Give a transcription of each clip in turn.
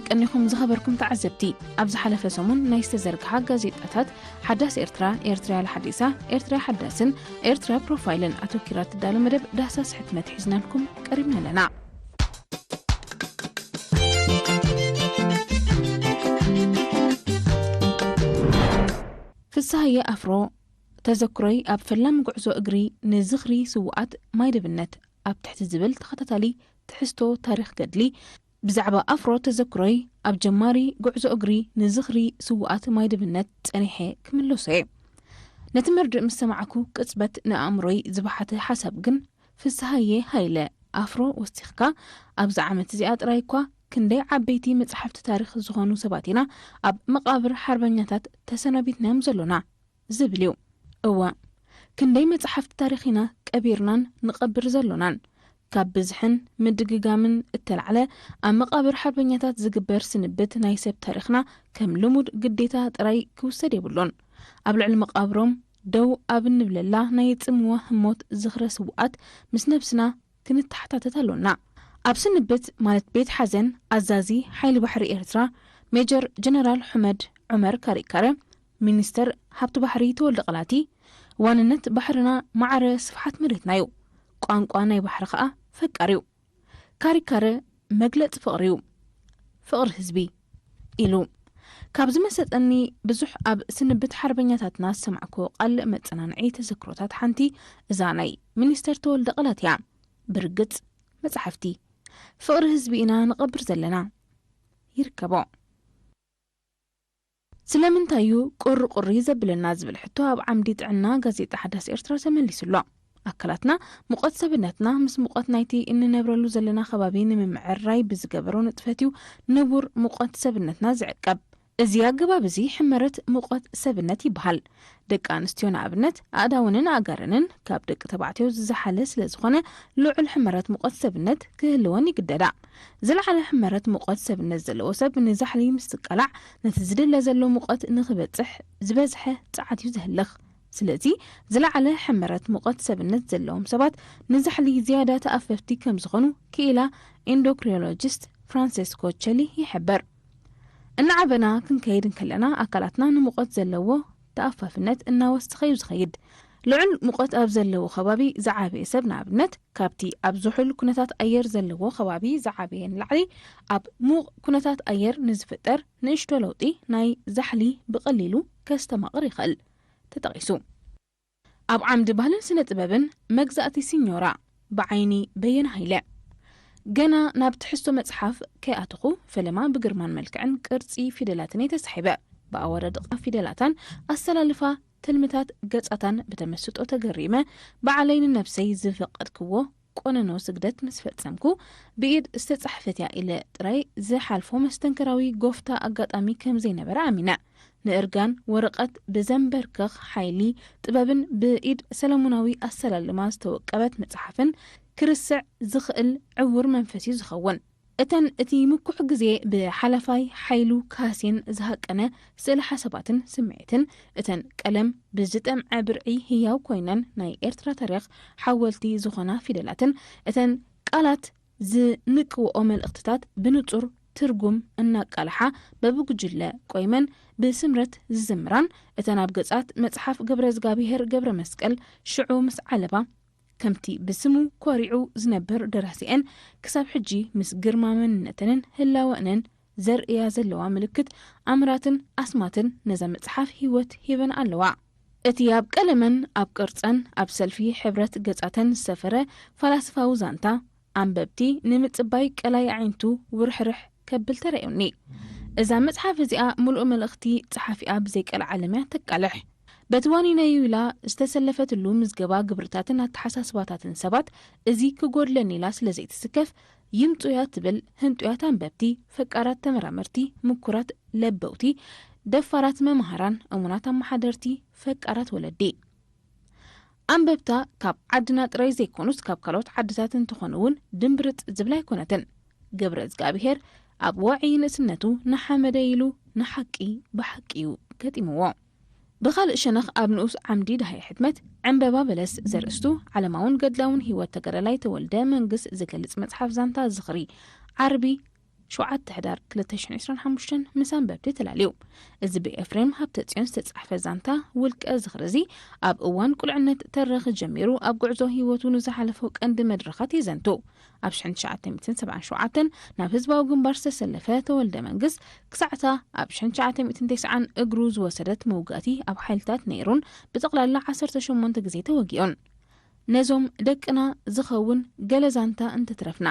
ቀኒኹም ዝኸበርኩም ተዓዘብቲ፣ ኣብ ዝሓለፈ ሰሙን ናይ ዝተዘርግሓ ጋዜጣታት ሓዳስ ኤርትራ፣ ኤርትራ ያለ ሓዲሳ፣ ኤርትራ ሓዳስን ኤርትራ ፕሮፋይልን ኣተኪራ ትዳሎ መደብ ዳህሳስ ሕትመት ሒዝናልኩም ቀሪብና ኣለና። ፍስሃየ ኣፍሮ፣ ተዘክሮይ ኣብ ፈላም ጉዕዞ እግሪ ንዝኽሪ ስውኣት ማይ ደብነት ኣብ ትሕቲ ዝብል ተኸታታሊ ትሕዝቶ ታሪኽ ገድሊ፣ ብዛዕባ ኣፍሮ ተዘክሮይ ኣብ ጀማሪ ጉዕዞ እግሪ ንዝኽሪ ስውኣት ማይ ደብነት ጸኒሐ ክምለሶ እየ። ነቲ መርድእ ምስ ሰማዕኩ ቅጽበት ንኣእምሮይ ዝበሓተ ሓሳብ ግን፣ ፍስሃየ ሃይለ፣ ኣፍሮ ወሲኽካ፣ ኣብዚ ዓመት እዚኣ ጥራይ እኳ ክንደይ ዓበይቲ መጻሕፍቲ ታሪኽ ዝኾኑ ሰባት ኢና ኣብ መቓብር ሓርበኛታት ተሰናቢትናዮም ዘሎና ዝብል እዩ። እወ፣ ክንደይ መጻሕፍቲ ታሪኽ ኢና ቀቢርናን ንቐብር ዘሎናን። ካብ ብዝሕን ምድግጋምን እተላዕለ፣ ኣብ መቓብር ሓርበኛታት ዝግበር ስንብት ናይ ሰብ ታሪኽና ከም ልሙድ ግዴታ ጥራይ ክውሰድ የብሉን። ኣብ ልዕሊ መቓብሮም ደው ኣብ እንብለላ ናይ ጽምዋ ህሞት ዝኽረ ስውኣት ምስ ነብስና ክንተሓታተት ኣሎና። ኣብ ስንብት ማለት ቤት ሓዘን ኣዛዚ ሓይሊ ባሕሪ ኤርትራ ሜጀር ጀነራል ሑመድ ዑመር ካሪካረ፣ ሚኒስተር ሃብቲ ባሕሪ ተወልደ ቐላቲ፣ ዋንነት ባሕርና ማዕረ ስፍሓት መሬትና እዩ፣ ቋንቋ ናይ ባሕሪ ኸኣ ፈቃር እዩ። ካሪካረ መግለጺ ፍቕሪ እዩ፣ ፍቕሪ ህዝቢ ኢሉ። ካብ ዝመሰጠኒ ብዙሕ ኣብ ስንብት ሓርበኛታትና ዝሰማዕክዎ ቃል መጸናንዒ ተዘክሮታት ሓንቲ እዛ ናይ ሚኒስተር ተወልደ ቐላት እያ። ብርግጽ መጻሕፍቲ ፍቕሪ ህዝቢ ኢና ንቐብር ዘለና ይርከቦ። ስለምንታይ እዩ ቁሪ ቁሪ ዘብለና ዝብል ሕቶ ኣብ ዓምዲ ጥዕና ጋዜጣ ሓዳስ ኤርትራ ተመሊሱ ኣሎ። ኣካላትና ሙቐት ሰብነትና ምስ ሙቐት ናይቲ እንነብረሉ ዘለና ከባቢ ንምምዕርራይ ብዝገበሮ ንጥፈት እዩ ንቡር ሙቐት ሰብነትና ዝዕቀብ። እዚ ኣገባብ እዚ ሕመረት ሙቐት ሰብነት ይበሃል። ደቂ ኣንስትዮ ንኣብነት ኣእዳወንን ኣእጋረንን ካብ ደቂ ተባዕትዮ ዝዘሓለ ስለ ዝኾነ ልዑል ሕመረት ሙቐት ሰብነት ክህልወን ይግደዳ። ዝለዓለ ሕመረት ሙቐት ሰብነት ዘለዎ ሰብ ንዛሕሊ ምስ ዝቃላዕ ነቲ ዝድለ ዘሎ ሙቐት ንኽበጽሕ ዝበዝሐ ጸዓት እዩ ዘህልኽ። ስለዚ ዝለዓለ ሕመረት ሙቐት ሰብነት ዘለዎም ሰባት ንዛሕሊ ዝያዳ ተኣፈፍቲ ከም ዝኾኑ ክኢላ ኢንዶክሪኖሎጂስት ፍራንሴስኮ ቸሊ ይሕብር። እናዓበና ክንከይድ እንከለና ኣካላትና ንሙቐት ዘለዎ ተኣፋፍነት እናወሰኸ እዩ ዝኸይድ። ልዑል ሙቐት ኣብ ዘለዎ ከባቢ ዝዓበየ ሰብ ንኣብነት ካብቲ ኣብ ዝሑል ኩነታት ኣየር ዘለዎ ከባቢ ዝዓበየ ንላዕሊ ኣብ ሙቕ ኩነታት ኣየር ንዝፍጠር ንእሽቶ ለውጢ ናይ ዛሕሊ ብቐሊሉ ከስተማቕር ይኽእል። ተጠቒሱ። ኣብ ዓምዲ ባህልን ስነ ጥበብን መግዛእቲ ሲኞራ ብዓይኒ በየነ ሃይለ። ገና ናብ ትሕዝቶ መጽሓፍ ከይኣተኹ ፈለማ ብግርማን መልክዕን ቅርጺ ፊደላትን እየ ተሳሒበ። ብኣወዳድቓ ፊደላታን ኣሰላልፋ ትልምታት ገጻታን ብተመስጦ ተገሪመ፣ ባዕለይ ንነብሰይ ዝፈቐድክዎ ቆነኖ ስግደት ምስ ፈጸምኩ፣ ብኢድ ዝተጻሕፈት እያ ኢለ ጥራይ ዝሓልፎ መስተንክራዊ ጎፍታ ኣጋጣሚ ከም ዘይነበረ ኣሚነ። ንእርጋን ወረቐት ብዘንበርክኽ ሓይሊ ጥበብን ብኢድ ሰለሙናዊ ኣሰላልማ ዝተወቀበት መጽሓፍን ክርስዕ ዝኽእል ዕዉር መንፈስ እዩ ዝኸውን። እተን እቲ ምኩሕ ግዜ ብሓለፋይ ሓይሉ ካህሴን ዝሃቀነ ስእሊ ሓሳባትን ስምዒትን፣ እተን ቀለም ብዝጠምዐ ብርዒ ህያው ኮይነን ናይ ኤርትራ ታሪኽ ሓወልቲ ዝኾና ፊደላትን፣ እተን ቃላት ዝንቅውኦ መልእኽትታት ብንጹር ትርጉም እናቃልሓ በብጉጅለ ቆይመን ብስምረት ዝዝምራን፣ እተን ኣብ ገጻት መጽሓፍ ገብረ እግዚኣብሔር ገብረ መስቀል ሽዑ ምስ ዓለባ ከምቲ ብስሙ ኮሪዑ ዝነብር ደራሲኤን ክሳብ ሕጂ ምስ ግርማ መንነተንን ህላወእንን ዘርእያ ዘለዋ ምልክት ኣምራትን ኣስማትን ነዛ መጽሓፍ ህይወት ሂበን ኣለዋ። እቲ ኣብ ቀለመን ኣብ ቅርጸን ኣብ ሰልፊ ሕብረት ገጻተን ዝሰፈረ ፈላስፋዊ ዛንታ፣ ኣንበብቲ ንምጽባይ ቀላይ ኣዒንቱ ውርሕርሕ ከብል ተራእዩኒ። እዛ መጽሓፍ እዚኣ ምሉእ መልእኽቲ ጸሓፊኣ ብዘይቀልዓለም እያ ተቃልሕ። በቲ ዋኒነዩ ኢላ ዝተሰለፈትሉ ምዝገባ ግብርታትን ኣተሓሳስባታትን ሰባት እዚ ክጎድለኒ ኢላ ስለ ዘይትስከፍ፣ ይምጹ እያ ትብል ህንጡያት ኣንበብቲ፣ ፈቃራት ተመራመርቲ፣ ምኩራት ለበውቲ፣ ደፋራት መማህራን፣ እሙናት ኣመሓደርቲ፣ ፈቃራት ወለዲ። ኣንበብታ ካብ ዓድና ጥራይ ዘይኮኑስ ካብ ካልኦት ዓድታት እንተኾኑ እውን ድምብርጽ ዝብላ ኣይኮነትን። ገብረ እግዚኣብሔር ኣብ ዋዒ ንእስነቱ ንሓመደ ኢሉ ንሓቂ ብሓቂ እዩ ገጢምዎ። ብኻልእ ሸነኽ ኣብ ንኡስ ዓምዲ ደሃይ ሕትመት ዕምበባ በለስ ዘርእስቱ ዓለማውን ገድላውን ህይወት ተጋዳላይ ተወልደ መንግስ ዝገልጽ መጽሓፍ ዛንታ ዝኽሪ ዓርቢ ሸውዓተ ሕዳር ክልተ ሽሕን ዕስራን ሓሙሽተን ምስ ኣንበብቲ ተላልዩ። እዚ ብኤፍሬም ሃብተጽዮን ዝተጻሕፈ ዛንታ ውልቀ ዝኽሪ እዚ፣ ኣብ እዋን ቁልዕነት ተረኽ ጀሚሩ ኣብ ጉዕዞ ህይወቱ ንዝሓለፎ ቀንዲ መድረኻት የዘንቱ። ኣብ ሽሕን ትሽዓተ ሚእትን ሰብዓን ሸውዓተን ናብ ህዝባዊ ግንባር ዝተሰለፈ ተወልደ መንግስት፣ ክሳዕታ ኣብ ሽሕን ትሽዓተ ሚእትን ተስዓን እግሩ ዝወሰደት መውጋእቲ ኣብ ሓይልታት ነይሩን ብጠቕላላ ዓሰርተ ሸሞንተ ግዜ ተወጊኡን። ነዞም ደቅና ዝኸውን ገለ ዛንታ እንተትረፍና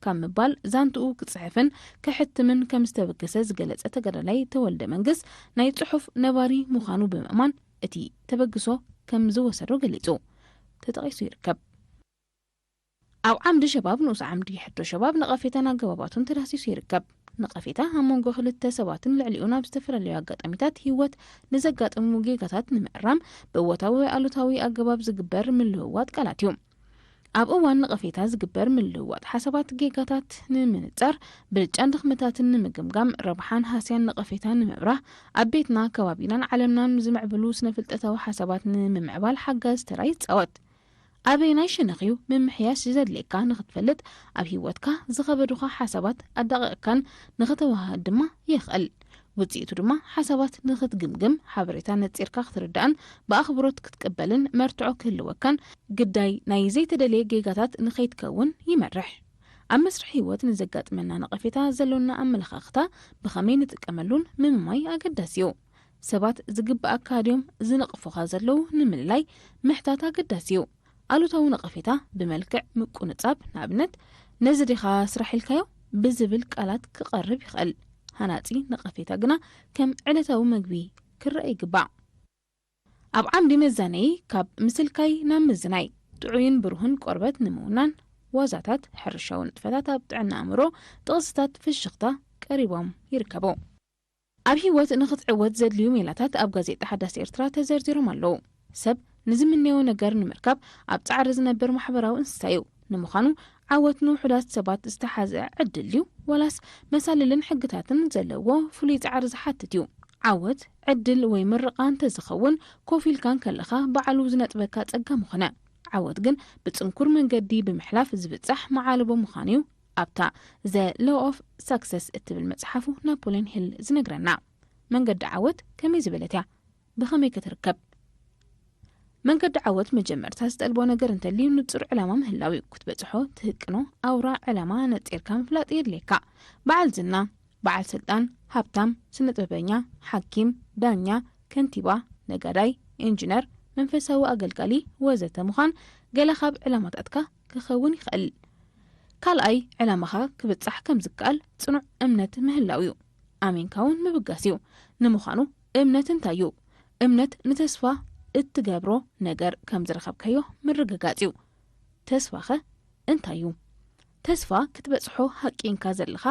ካብ ምባል፣ ዛንትኡ ክጽሕፍን ክሕትምን ከም ዝተበገሰ ዝገለጸ ተጋዳላይ ተወልደ መንግስት፣ ናይ ጽሑፍ ነባሪ ምዃኑ ብምእማን፣ እቲ ተበግሶ ከም ዝወሰዶ ገሊጹ ተጠቒሱ ይርከብ። ኣብ ዓምዲ ሸባብ ንኡስ ዓምዲ ሕቶ ሸባብ ነቐፌታን ኣገባባቱን ተዳህሲሱ ይርከብ። ነቐፌታ ኣብ መንጎ ክልተ ሰባትን ልዕሊኡን ኣብ ዝተፈላለዩ ኣጋጣሚታት ህይወት ንዘጋጥሙ ጌጋታት ንምእራም ብእወታዊ ወይ ኣሉታዊ ኣገባብ ዝግበር ምልውዋጥ ቃላት እዩ። ኣብ እዋን ነቐፌታ ዝግበር ምልውዋጥ ሓሳባት ጌጋታት ንምንጻር፣ ብልጫን ድኽመታትን ንምግምጋም፣ ረብሓን ሃስያን ነቐፌታን ንምብራህ፣ ኣብ ቤትና፣ ከባቢናን ዓለምናን ዝምዕብሉ ስነ-ፍልጠታዊ ሓሳባት ንምምዕባል ሓጋዚ ተራ ይጻወት። ኣበየናይ ሸነኽ እዩ ምምሕያሽ ዘድልየካ ንኽትፈልጥ፣ ኣብ ህይወትካ ዝኸበዱኻ ሓሳባት ኣዳቒቕካን ንኽተወሃህድ ድማ የኽእል። ውጽኢቱ ድማ ሓሳባት ንኽትግምግም፣ ሓበሬታ ነጺርካ ክትርዳእን ብኣኽብሮት ክትቅበልን መርትዖ ክህልወካን፣ ግዳይ ናይ ዘይተደልየ ጌጋታት ንኸይትከውን ይመርሕ። ኣብ መስርሕ ህይወት ንዘጋጥመና ነቐፌታ ዘሎና ኣመለኻኽታ ብኸመይ ንጥቀመሉን ምምማይ ኣገዳሲ እዩ። ሰባት ዝግብኣካ ድዮም ዝነቕፉኻ ዘለዉ ንምልላይ ምሕታት ኣገዳሲ እዩ። ኣሉታዊ ነቐፌታ ብመልክዕ ምቁንጻብ፣ ንኣብነት፣ "ነዚ ዲኻ ስራሕ ኢልካዮ?" ብዝብል ቃላት ክቐርብ ይኽእል። ሃናጺ ነቐፌታ ግና ከም ዕለታዊ መግቢ ክረአ ይግባእ። ኣብ ዓምዲ መዛነዪ፣ ካብ ምስልካይ ናብ ምዝናይ፣ ጥዑይን ብሩህን ቆርበት ንምውናን፣ ዋዛታት፣ ሕርሻዊ ንጥፈታት ኣብ ጥዕና ኣእምሮ፣ ጥቕስታት ፍሽኽታ ቀሪቦም ይርከቡ። ኣብ ህይወት ንኽትዕወት ዘድልዩ ሜላታት ኣብ ጋዜጣ ሓዳስ ኤርትራ ተዘርዚሮም ኣለዉ። ሰብ ንዝምነዮ ነገር ንምርካብ ኣብ ጻዕሪ ዝነብር ማሕበራዊ እንስሳ እዩ። ንምዃኑ፣ ዓወት ንውሑዳት ሰባት ዝተሓዝአ ዕድል ድዩ? ዋላስ መሳልልን ሕግታትን ዘለዎ ፍሉይ ጻዕሪ ዝሓትት እዩ? ዓወት፣ ዕድል ወይ ምርቓ እንተዝኸውን፣ ኮፍ ኢልካ እንከለኻ ባዕሉ ዝነጥበካ ጸጋ ምኾነ። ዓወት ግን ብጽንኩር መንገዲ ብምሕላፍ ዝብጻሕ መዓልቦ ምዃኑ እዩ ኣብታ The Law of Success እትብል መጽሓፉ ናፖልዮን ሂል ዝነግረና። መንገዲ ዓወት ከመይ ዝበለት እያ? ብኸመይ ክትርከብ? መንገዲ ዓወት መጀመርታ ዝጠልቦ ነገር እንተልዩ፣ ንጹር ዕላማ ምህላው እዩ። ክትበጽሖ ትህቅኖ ኣውራ ዕላማ ነጺርካ ምፍላጥ የድልየካ። በዓል ዝና፣ በዓል ስልጣን፣ ሃብታም፣ ስነ ጥበበኛ፣ ሓኪም፣ ዳኛ፣ ከንቲባ፣ ነጋዳይ፣ ኢንጂነር፣ መንፈሳዊ ኣገልጋሊ ወዘተ ምዃን ገለ ካብ ዕላማታትካ ክኸውን ይኽእል። ካልኣይ፣ ዕላማኻ ክብጻሕ ከም ዝከኣል ጽኑዕ እምነት ምህላው እዩ። ኣሚንካ እውን ምብጋስ እዩ። ንምዃኑ እምነት እንታይ እዩ? እምነት ንተስፋ እትገብሮ ነገር ከም ዝረኸብካዮ ምርግጋጽ እዩ። ተስፋኸ እንታይ እዩ? ተስፋ ክትበጽሖ ሃቂንካ ዘለኻ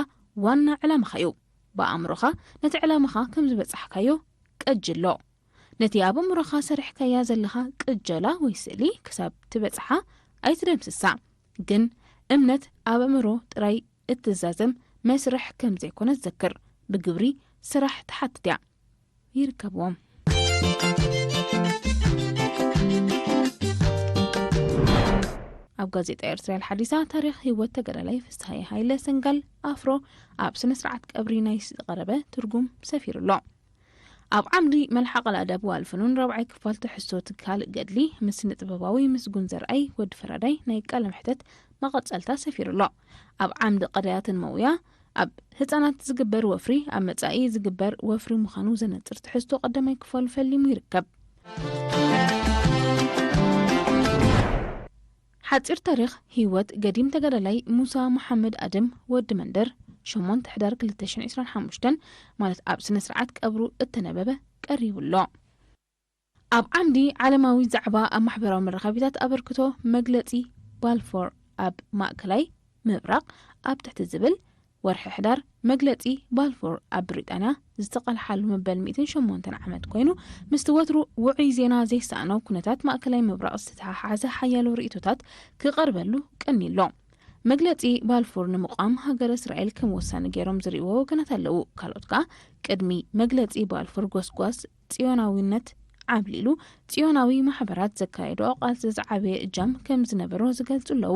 ዋና ዕላማኻ እዩ። ብኣእምሮኻ ነቲ ዕላማኻ ከም ዝበጻሕካዮ ቀጅሎ። ነቲ ኣብ ኣእምሮኻ ሰሪሕካያ ዘለኻ ቅጀላ ወይ ስእሊ ክሳብ ትበጽሓ ኣይትደምስሳ። ግን እምነት ኣብ ኣእምሮ ጥራይ እትዛዘም መስርሕ ከም ዘይኮነ ዘክር። ብግብሪ ስራሕ ትሓትት እያ። ይርከብዎም። ኣብ ጋዜጣ ኤርትራ ሓዲሳ፣ ታሪኽ ህይወት ተጋዳላይ ፍስሃየ ሃይለ ሰንጋል ኣፍሮ ኣብ ስነ ስርዓት ቀብሪ ናይ ዝቐረበ ትርጉም ሰፊሩ ኣሎ። ኣብ ዓምዲ መልሓቕ ኣልኣዳብ ወኣልፍኑን ራብዓይ ክፋል ትሕዝቶ ትካል ገድሊ ምስ ስነ ጥበባዊ ምስጉን ዘርኣይ ወዲ ፈራዳይ ናይ ቃለ መሕተት መቐጸልታ ሰፊሩ ኣሎ። ኣብ ዓምዲ ቀዳያትን መውያ፣ ኣብ ህጻናት ዝግበር ወፍሪ ኣብ መጻኢ ዝግበር ወፍሪ ምዃኑ ዘነጽር ትሕዝቶ ቀዳማይ ክፋሉ ፈሊሙ ይርከብ። ሓጺር ታሪኽ ህይወት ገዲም ተጋዳላይ ሙሳ መሓመድ ኣደም ወዲ መንደር፣ ሸሞንተ ሕዳር ክልተ ሽሕን ዕስራን ሓሙሽተን፣ ማለት ኣብ ስነ ስርዓት ቀብሩ እተነበበ ቀሪቡ ኣሎ። ኣብ ዓምዲ ዓለማዊ ዛዕባ ኣብ ማሕበራዊ መራኸቢታት ኣበርክቶ መግለጺ ባልፎር ኣብ ማእከላይ ምብራቕ ኣብ ትሕቲ ዝብል፣ ወርሒ ሕዳር መግለጺ ባልፎር ኣብ ብሪጣንያ ዝተቓልሓሉ መበል ሚእትን ሸሞንተን ዓመት ኮይኑ፣ ምስቲ ወትሩ ውዑይ ዜና ዘይሰኣኖ ኩነታት ማእከላይ ምብራቕ ዝተተሓሓዘ ሓያሎ ርእይቶታት ክቐርበሉ ቀንዩ ኣሎ። መግለጺ ባልፎር ንምቋም ሃገረ እስራኤል ከም ወሳኒ ገይሮም ዝርእይዎ ወገናት ኣለዉ። ካልኦት ከኣ ቅድሚ መግለጺ ባልፎር ጎስጓስ ጽዮናዊነት ዓብሊሉ ጽዮናዊ ማሕበራት ዘካየድኦ ቃልሲ ዝዓበየ እጃም ከም ዝነበሮ ዝገልጹ ኣለዉ።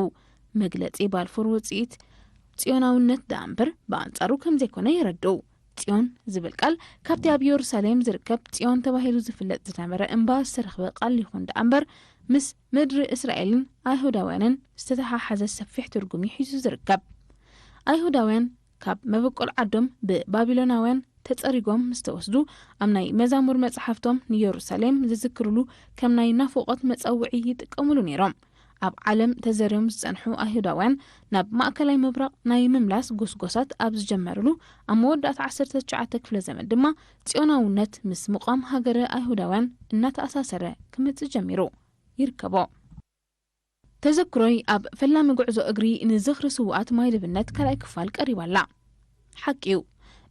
መግለጺ ባልፎር ውጽኢት ጽዮናውነት ደኣ እምበር ብኣንጻሩ ከም ዘይኮነ የረድኡ። ጽዮን ዝብል ቃል ካብቲ ኣብ የሩሳሌም ዝርከብ ጽዮን ተባሂሉ ዝፍለጥ ዝነበረ እምባ ዝተረኽበ ቃል ይኹን ደኣ እምበር፣ ምስ ምድሪ እስራኤልን ኣይሁዳውያንን ዝተተሓሓዘ ሰፊሕ ትርጉም እዩ ሒዙ ዝርከብ። ኣይሁዳውያን ካብ መበቆል ዓዶም ብባቢሎናውያን ተጸሪጎም ምስ ተወስዱ፣ ኣብ ናይ መዛሙር መጽሓፍቶም ንየሩሳሌም ዝዝክርሉ ከም ናይ ናፍቖት መጸውዒ ይጥቀምሉ ነይሮም። ኣብ ዓለም ተዘርዮም ዝጸንሑ ኣይሁዳውያን ናብ ማእከላይ ምብራቕ ናይ ምምላስ ጎስጎሳት ኣብ ዝጀመርሉ፣ ኣብ መወዳእታ ዓሰርተ ትሽዓተ ክፍለ ዘመን ድማ ጽዮናውነት ምስ ምቋም ሃገረ ኣይሁዳውያን እናተኣሳሰረ ክመጽእ ጀሚሩ ይርከቦ። ተዘክሮይ ኣብ ፈላሚ ጉዕዞ እግሪ ንዝኽሪ ስውኣት ማይ ደብነት ካልኣይ ክፋል ቀሪባ ኣላ። ሓቂ እዩ፣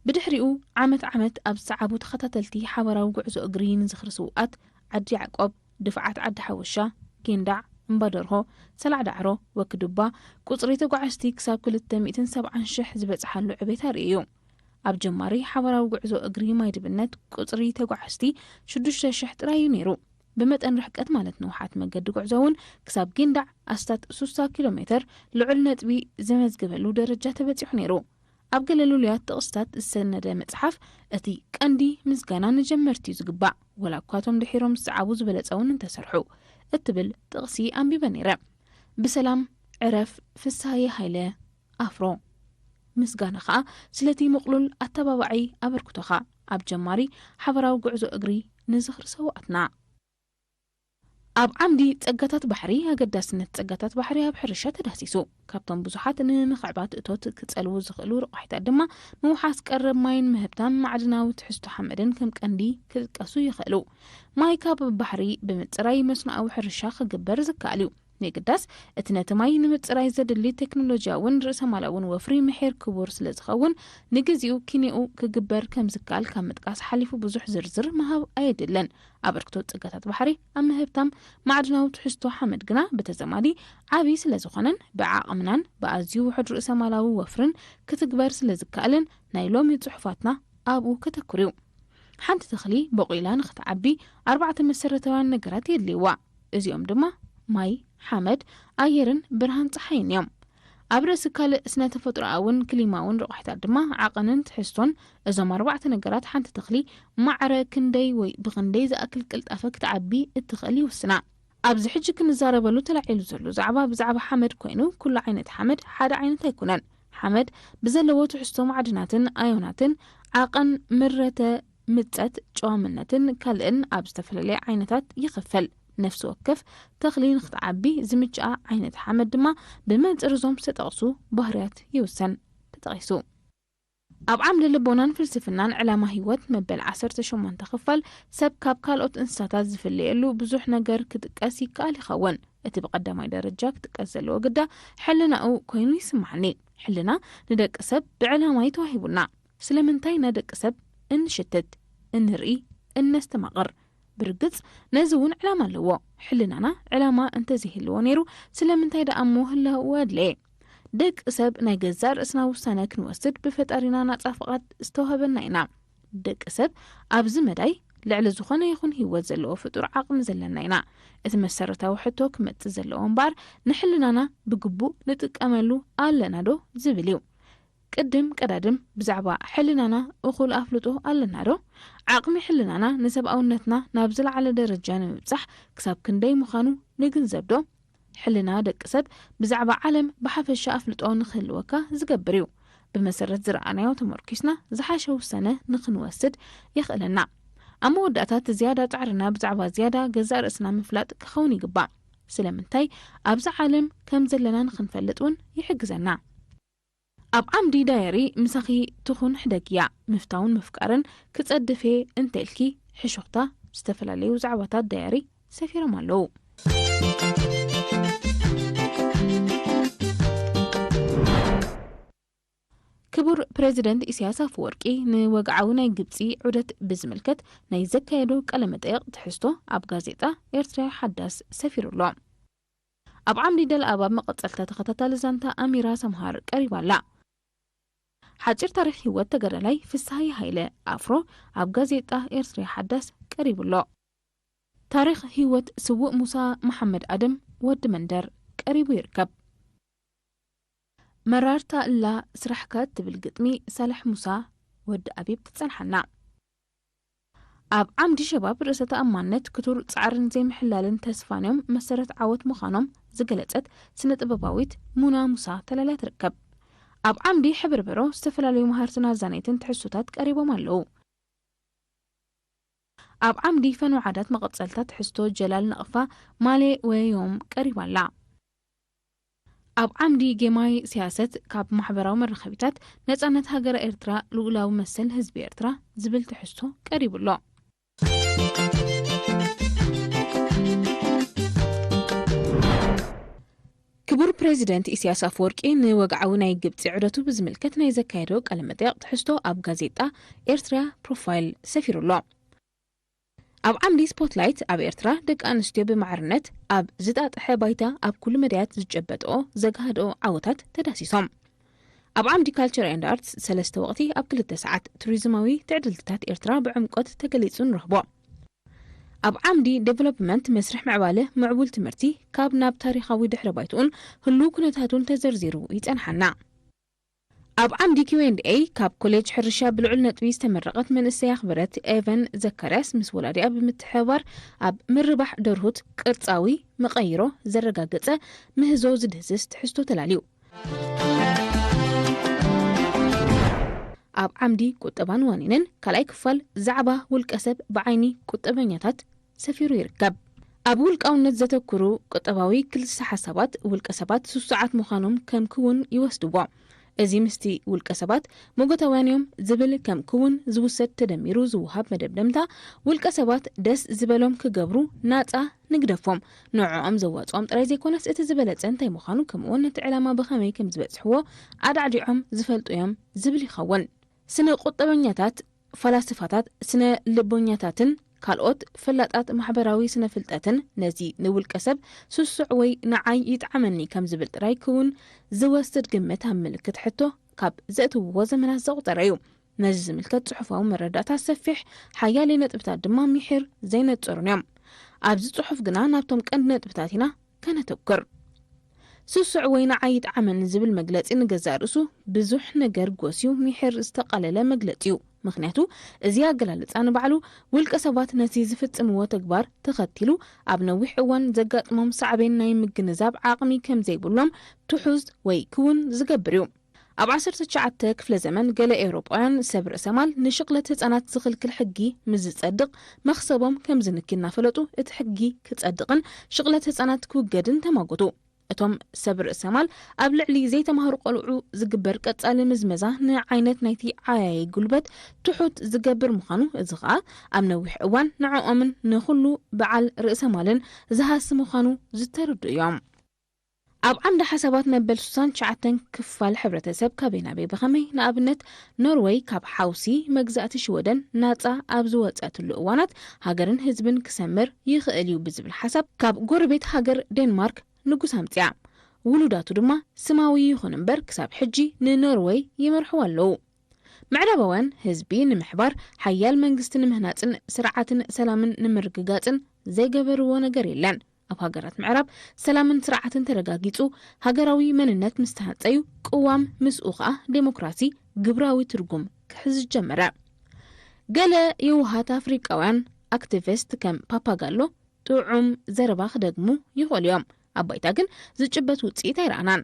ብድሕሪኡ ዓመት ዓመት ኣብ ዝሰዓቡ ተኸታተልቲ ሓባራዊ ጉዕዞ እግሪ ንዝኽሪ ስውኣት ዓዲ ያዕቆብ፣ ድፍዓት ዓዲ ሓወሻ፣ ጌንዳዕ፣ እምባደርሆ፣ ሰላዕ ዳዕሮ፣ ወክዱባ፣ ቁጽሪ ተጓዓዝቲ ክሳብ ክልተ ሚእትን ሰብዓን ሽሕ ዝበጽሓሉ ዕቤት ኣርእዩ እዩ። ኣብ ጀማሪ ሓባራዊ ጉዕዞ እግሪ ማይ ደብነት ቁጽሪ ተጓዓዝቲ ሽዱሽተ ሽሕ ጥራይ እዩ ነይሩ። ብመጠን ርሕቀት ማለት ንውሓት መገዲ ጉዕዞ እውን ክሳብ ጊንዳዕ ኣስታት ሱሳ ኪሎ ሜተር ልዑል ነጥቢ ዘመዝገበሉ ደረጃ ተበጺሑ ነይሩ። ኣብ ገለ ልሉያት ጥቕስታት ዝሰነደ መጽሓፍ እቲ ቀንዲ ምስጋና ንጀመርቲ እዩ ዝግባእ፣ ወላ እኳ እቶም ድሒሮም ዝሰዓቡ ዝበለጸ እውን እንተሰርሑ እትብል ጥቕሲ ኣንቢበ ነይረ። ብሰላም ዕረፍ ፍስሃየ ሃይለ ኣፍሮ። ምስጋና ኸኣ ስለቲ ምቕሉል ኣተባባዒ ኣበርክቶኻ ኣብ ጀማሪ ሓበራዊ ጉዕዞ እግሪ ንዝኽሪ ሰውኣትና። ኣብ ዓምዲ ጸጋታት ባሕሪ፣ ኣገዳስነት ጸጋታት ባሕሪ ኣብ ሕርሻ ተዳሲሱ። ካብቶም ብዙሓት ንምኽዕባት እቶት ክጸልዉ ዝኽእሉ ረቋሒታት ድማ ምውሓስ ቀረብ ማይን ምህብታም ማዕድናዊ ትሕዝቶ ሓመድን ከም ቀንዲ ክጥቀሱ ይኽእሉ። ማይ ካብ ባሕሪ ብምጽራይ መስኖኣዊ ሕርሻ ክግበር ዝከኣል እዩ። ንግዳስ እቲ ነቲ ማይ ንምጽራይ ዘድሊ ቴክኖሎጂያውን ርእሰማላውን ወፍሪ ምሒር ክቡር ስለ ዝኸውን፣ ንግዚኡ ኪንኡ ክግበር ከም ዝከኣል ካብ ምጥቃስ ሓሊፉ ብዙሕ ዝርዝር ምሃብ ኣየድልን። ኣበርክቶ ጸጋታት ባሕሪ ኣብ ምህብታም ማዕድናዊ ትሕዝቶ ሓመድ ግና ብተዘማዲ ዓቢ ስለ ዝኾነን ብዓቕምናን ብኣዝዩ ውሑድ ርእሰማላዊ ወፍርን ክትግበር ስለ ዝከኣልን ናይ ሎሚ ጽሑፋትና ኣብኡ ከተኩር እዩ። ሓንቲ ተኽሊ በቑላ ንኽትዓቢ ኣርባዕተ መሰረታውያን ነገራት የድልይዋ። እዚኦም ድማ ማይ፣ ሓመድ፣ ኣየርን ብርሃን ጸሓይን እዮም። ኣብ ርእሲ ካልእ ስነ ተፈጥሮኣውን ክሊማውን ረቋሒታት ድማ ዓቐንን ትሕዝቶን እዞም ኣርባዕተ ነገራት ሓንቲ ተኽሊ ማዕረ ክንደይ ወይ ብኽንደይ ዝኣክል ቅልጣፈ ክትዓቢ እትኽእል ይውስና። ኣብዚ ሕጂ ክንዛረበሉ ተላዒሉ ዘሎ ዛዕባ ብዛዕባ ሓመድ ኮይኑ፣ ኩሉ ዓይነት ሓመድ ሓደ ዓይነት ኣይኮነን። ሓመድ ብዘለዎ ትሕዝቶ ማዕድናትን ኣዮናትን ዓቐን ምረተ ምጸት ጨዋምነትን ካልእን ኣብ ዝተፈላለየ ዓይነታት ይኽፈል። ነፍሲ ወከፍ ተኽሊ ንኽትዓቢ ዝምችኣ ዓይነት ሓመድ ድማ ብመንጽር እዞም ዝተጠቕሱ ባህርያት ይውሰን። ተጠቒሱ። ኣብ ዓምዲ ልቦናን ፍልስፍናን ዕላማ ህይወት መበል ዓሰርተ ሸሞንተ ክፋል ሰብ ካብ ካልኦት እንስሳታት ዝፍለየሉ ብዙሕ ነገር ክጥቀስ ይከኣል ይኸውን። እቲ ብቐዳማይ ደረጃ ክጥቀስ ዘለዎ ግዳ ሕልናኡ ኮይኑ ይስማዓኒ። ሕልና ንደቂ ሰብ ብዕላማ እዩ ተዋሂቡና። ስለምንታይ ኢና ደቂ ሰብ እንሽትት፣ እንርኢ፣ እነስተማቕር? ብርግጽ ነዚ እውን ዕላማ ኣለዎ። ሕልናና ዕላማ እንተዘይህልዎ ነይሩ ስለምንታይ ደኣ እሞ ህላውኡ ኣድለየ? ደቂ ሰብ ናይ ገዛእ ርእስና ውሳነ ክንወስድ ብፈጣሪና ናጻ ፍቓድ ዝተዋህበና ኢና። ደቂ ሰብ ኣብዚ መዳይ ልዕሊ ዝኾነ ይኹን ህይወት ዘለዎ ፍጡር ዓቕሚ ዘለና ኢና። እቲ መሰረታዊ ሕቶ ክመጽእ ዘለዎ እምበኣር ንሕልናና ብግቡእ ንጥቀመሉ ኣለና ዶ ዝብል እዩ። ቅድም ቀዳድም ብዛዕባ ሕልናና እኹል ኣፍልጦ ኣለና ዶ? ዓቕሚ ሕልናና ንሰብኣውነትና ናብ ዝለዓለ ደረጃ ንምብጻሕ ክሳብ ክንደይ ምዃኑ ንግንዘብ ዶ? ሕልና ደቂ ሰብ ብዛዕባ ዓለም ብሓፈሻ ኣፍልጦ ንክህልወካ ዝገብር እዩ። ብመሰረት ዝረኣናዮ ተመርኪስና ዝሓሸ ውሳነ ንክንወስድ የኽእለና። ኣብ መወዳእታ እቲ ዝያዳ ጻዕርና ብዛዕባ ዝያዳ ገዛእ ርእስና ምፍላጥ ክኸውን ይግባእ። ስለምንታይ ኣብዚ ዓለም ከም ዘለና ንክንፈልጥ እውን ይሕግዘና። ኣብ ዓምዲ ዳየሪ ምሳኺ ትኹን ሕደግያ ምፍታውን ምፍቃርን ክጸድፍ እየ እንተኢልኪ ሕሹኽታ ዝተፈላለዩ ዛዕባታት ዳየሪ ሰፊሮም ኣለዉ። ክቡር ፕሬዚደንት ኢሳያስ ኣፈወርቂ ንወግዓዊ ናይ ግብጺ ዑደት ብዝምልከት ናይ ዘካየዶ ቃለ መጠየቕ ትሕዝቶ ኣብ ጋዜጣ ኤርትራ ሓዳስ ሰፊሩ ኣሎ። ኣብ ዓምዲ ደልኣባብ መቐጸልታ ተኸታታሊ ዛንታ ኣሚራ ሰምሃር ቀሪባ ኣላ። ሓጺር ታሪኽ ህይወት ተጋዳላይ ፍስሃየ ሃይለ ኣፍሮ ኣብ ጋዜጣ ኤርትራ ሓዳስ ቀሪቡ ኣሎ። ታሪኽ ህይወት ስዉእ ሙሳ መሓመድ ኣደም ወዲ መንደር ቀሪቡ ይርከብ። መራርታ እላ ስራሕካ እትብል ግጥሚ ሳልሕ ሙሳ ወዲ ኣቢብ ትጸንሓና። ኣብ ዓምዲ ሸባብ ርእሰ ተኣማንነት፣ ክቱር ጻዕርን ዘይምሕላልን ተስፋን እዮም መሰረት ዓወት ምዃኖም ዝገለጸት ስነ ጥበባዊት ሙና ሙሳ ተላልያ ትርከብ። ኣብ ዓምዲ ሕብርበሮ ዝተፈላለዩ መሃርትን ኣዛነይትን ትሕዝቶታት ቀሪቦም ኣለዉ። ኣብ ዓምዲ ፈንው ዓዳት መቐጸልታ ትሕዝቶ ጀላል ነቕፋ ማሌ ወዮም ቀሪባ ኣላ። ኣብ ዓምዲ ጌማይ ስያሰት ካብ ማሕበራዊ መራኸቢታት ነጻነት ሃገረ ኤርትራ ልኡላዊ መሰል ህዝቢ ኤርትራ ዝብል ትሕዝቶ ቀሪቡ ኣሎ። ክቡር ፕሬዚደንት ኢሳያስ ኣፈወርቂ ንወግዓዊ ናይ ግብጺ ዑደቱ ብዝምልከት ናይ ዘካየዶ ቃለ መጠይቕ ትሕዝቶ ኣብ ጋዜጣ ኤርትራ ፕሮፋይል ሰፊሩ ኣሎ። ኣብ ዓምዲ ስፖትላይት ኣብ ኤርትራ ደቂ ኣንስትዮ ብማዕርነት ኣብ ዝጣጥሐ ባይታ ኣብ ኩሉ መዳያት ዝጨበጥኦ ዘጋህድኦ ዓወታት ተዳሲሶም። ኣብ ዓምዲ ካልቸር ኤንድ ኣርትስ ሰለስተ ወቕቲ ኣብ ክልተ ሰዓት ቱሪዝማዊ ትዕድልትታት ኤርትራ ብዕምቆት ተገሊጹ ንረኽቦ። ኣብ ዓምዲ ዴቨሎፕመንት መስርሕ ምዕባለ ምዕቡል ትምህርቲ ካብ ናብ ታሪኻዊ ድሕረ ባይትኡን ህሉው ኩነታቱን ተዘርዚሩ ይጸንሓና። ኣብ ዓምዲ ኪው ኤንድ ኤይ ካብ ኮሌጅ ሕርሻ ብልዑል ነጥቢ ዝተመረቐት መንእሰይ ኣኽበረት ኤቨን ዘካርያስ ምስ ወላዲኣ ብምትሕብባር ኣብ ምርባሕ ደርሁት ቅርጻዊ መቐይሮ ዘረጋገጸ ምህዞ ዝድህስስ ትሕዝቶ ተላልዩ። ኣብ ዓምዲ ቁጠባን ዋኒንን ካልኣይ ክፋል ዛዕባ ውልቀ ሰብ ብዓይኒ ቁጠበኛታት ሰፊሩ ይርከብ። ኣብ ውልቃውነት ዘተኩሩ ቁጠባዊ ክልሰ ሓሳባት ውልቀ ሰባት ስሱዓት ምዃኖም ከም ክውን ይወስድዎ። እዚ ምስቲ ውልቀ ሰባት ሞጎታውያን እዮም ዝብል ከም ክውን ዝውሰድ ተደሚሩ ዝወሃብ መደምደምታ፣ ውልቀ ሰባት ደስ ዝበሎም ክገብሩ ናጻ ንግደፎም። ንዕኦም ዘዋጽኦም ጥራይ ዘይኮነስ እቲ ዝበለጸ እንታይ ምዃኑ፣ ከምኡውን ነቲ ዕላማ ብኸመይ ከም ዝበጽሕዎ ኣዳዕዲዖም ዝፈልጡ እዮም ዝብል ይኸውን። ስነ ቁጠበኛታት፣ ፈላስፋታት፣ ስነ ልቦኛታትን ካልኦት ፈላጣት ማሕበራዊ ስነ ፍልጠትን ነዚ ንውልቀ ሰብ ስሱዕ ወይ ንዓይ ይጥዓመኒ ከም ዝብል ጥራይ ክውን ዝወስድ ግምት ኣብ ምልክት ሕቶ ካብ ዘእትውዎ ዘመናት ዘቑጸረ እዩ። ነዚ ዝምልከት ጽሑፋዊ መረዳእታ ሰፊሕ፣ ሓያለይ ነጥብታት ድማ ሚሒር ዘይነጸሩን እዮም። ኣብዚ ጽሑፍ ግና ናብቶም ቀንዲ ነጥብታት ኢና ከነተኩር። ስሱዕ ወይ ንዓይ ይጥዓመኒ ዝብል መግለጺ ንገዛእ ርእሱ ብዙሕ ነገር ጎስዩ ሚሒር ዝተቓለለ መግለጺ እዩ። ምኽንያቱ፣ እዚ ኣገላልጻ ንባዕሉ ውልቀ ሰባት ነቲ ዝፍጽምዎ ተግባር ተኸቲሉ ኣብ ነዊሕ እዋን ዘጋጥሞም ሳዕቤን ናይ ምግንዛብ ዓቕሚ ከም ዘይብሎም ትሑዝ ወይ ክውን ዝገብር እዩ። ኣብ ዓሰርተ ትሽዓተ ክፍለ ዘመን ገለ ኤውሮጳውያን ሰብ ርእሰ ማል ንሽቕለት ህጻናት ዝኽልክል ሕጊ ምስ ዝጸድቕ፣ መኽሰቦም ከም ዝንኪ እናፈለጡ እቲ ሕጊ ክጸድቕን ሽቕለት ህጻናት ክውገድን ተማጎቱ። እቶም ሰብ ርእሰ ማል ኣብ ልዕሊ ዘይተማህሩ ቆልዑ ዝግበር ቀጻሊ ምዝመዛ ንዓይነት ናይቲ ዓያዪ ጉልበት ትሑት ዝገብር ምዃኑ፣ እዚ ኸኣ ኣብ ነዊሕ እዋን ንዕኦምን ንኹሉ በዓል ርእሰ ማልን ዝሃሲ ምዃኑ ዝተረድኡ እዮም። ኣብ ዓንዲ ሓሳባት መበል ስሳን ትሽዓተን ክፋል ሕብረተሰብ ካበይ ናበይ ብኸመይ፣ ንኣብነት፣ ኖርወይ ካብ ሓውሲ መግዛእቲ ሽወደን ናጻ ኣብ ዝወጸትሉ እዋናት፣ ሃገርን ህዝብን ክሰምር ይኽእል እዩ ብዝብል ሓሳብ፣ ካብ ጎረቤት ሃገር ዴንማርክ ንጉስ ኣምጽኣ። ውሉዳቱ ድማ ስማዊ ይኹን እምበር፣ ክሳብ ሕጂ ንኖርወይ ይመርሕዋ ኣለዉ። ምዕራባውያን ህዝቢ ንምሕባር፣ ሓያል መንግስቲ ንምህናጽን ስርዓትን ሰላምን ንምርግጋጽን ዘይገበርዎ ነገር የለን። ኣብ ሃገራት ምዕራብ ሰላምን ስርዓትን ተረጋጊጹ፣ ሃገራዊ መንነት ምስ ተሃንጸዩ፣ ቅዋም ምስኡ ኸኣ ዴሞክራሲ ግብራዊ ትርጉም ክሕዝ ጀመረ። ገለ የዋሃት ኣፍሪቃውያን ኣክቲቪስት ከም ፓፓጋሎ ጥዑም ዘረባ ክደግሙ ይኽእሉ እዮም። ኣብ ባይታ ግን ዝጭበት ውጽኢት ኣይረኣናን።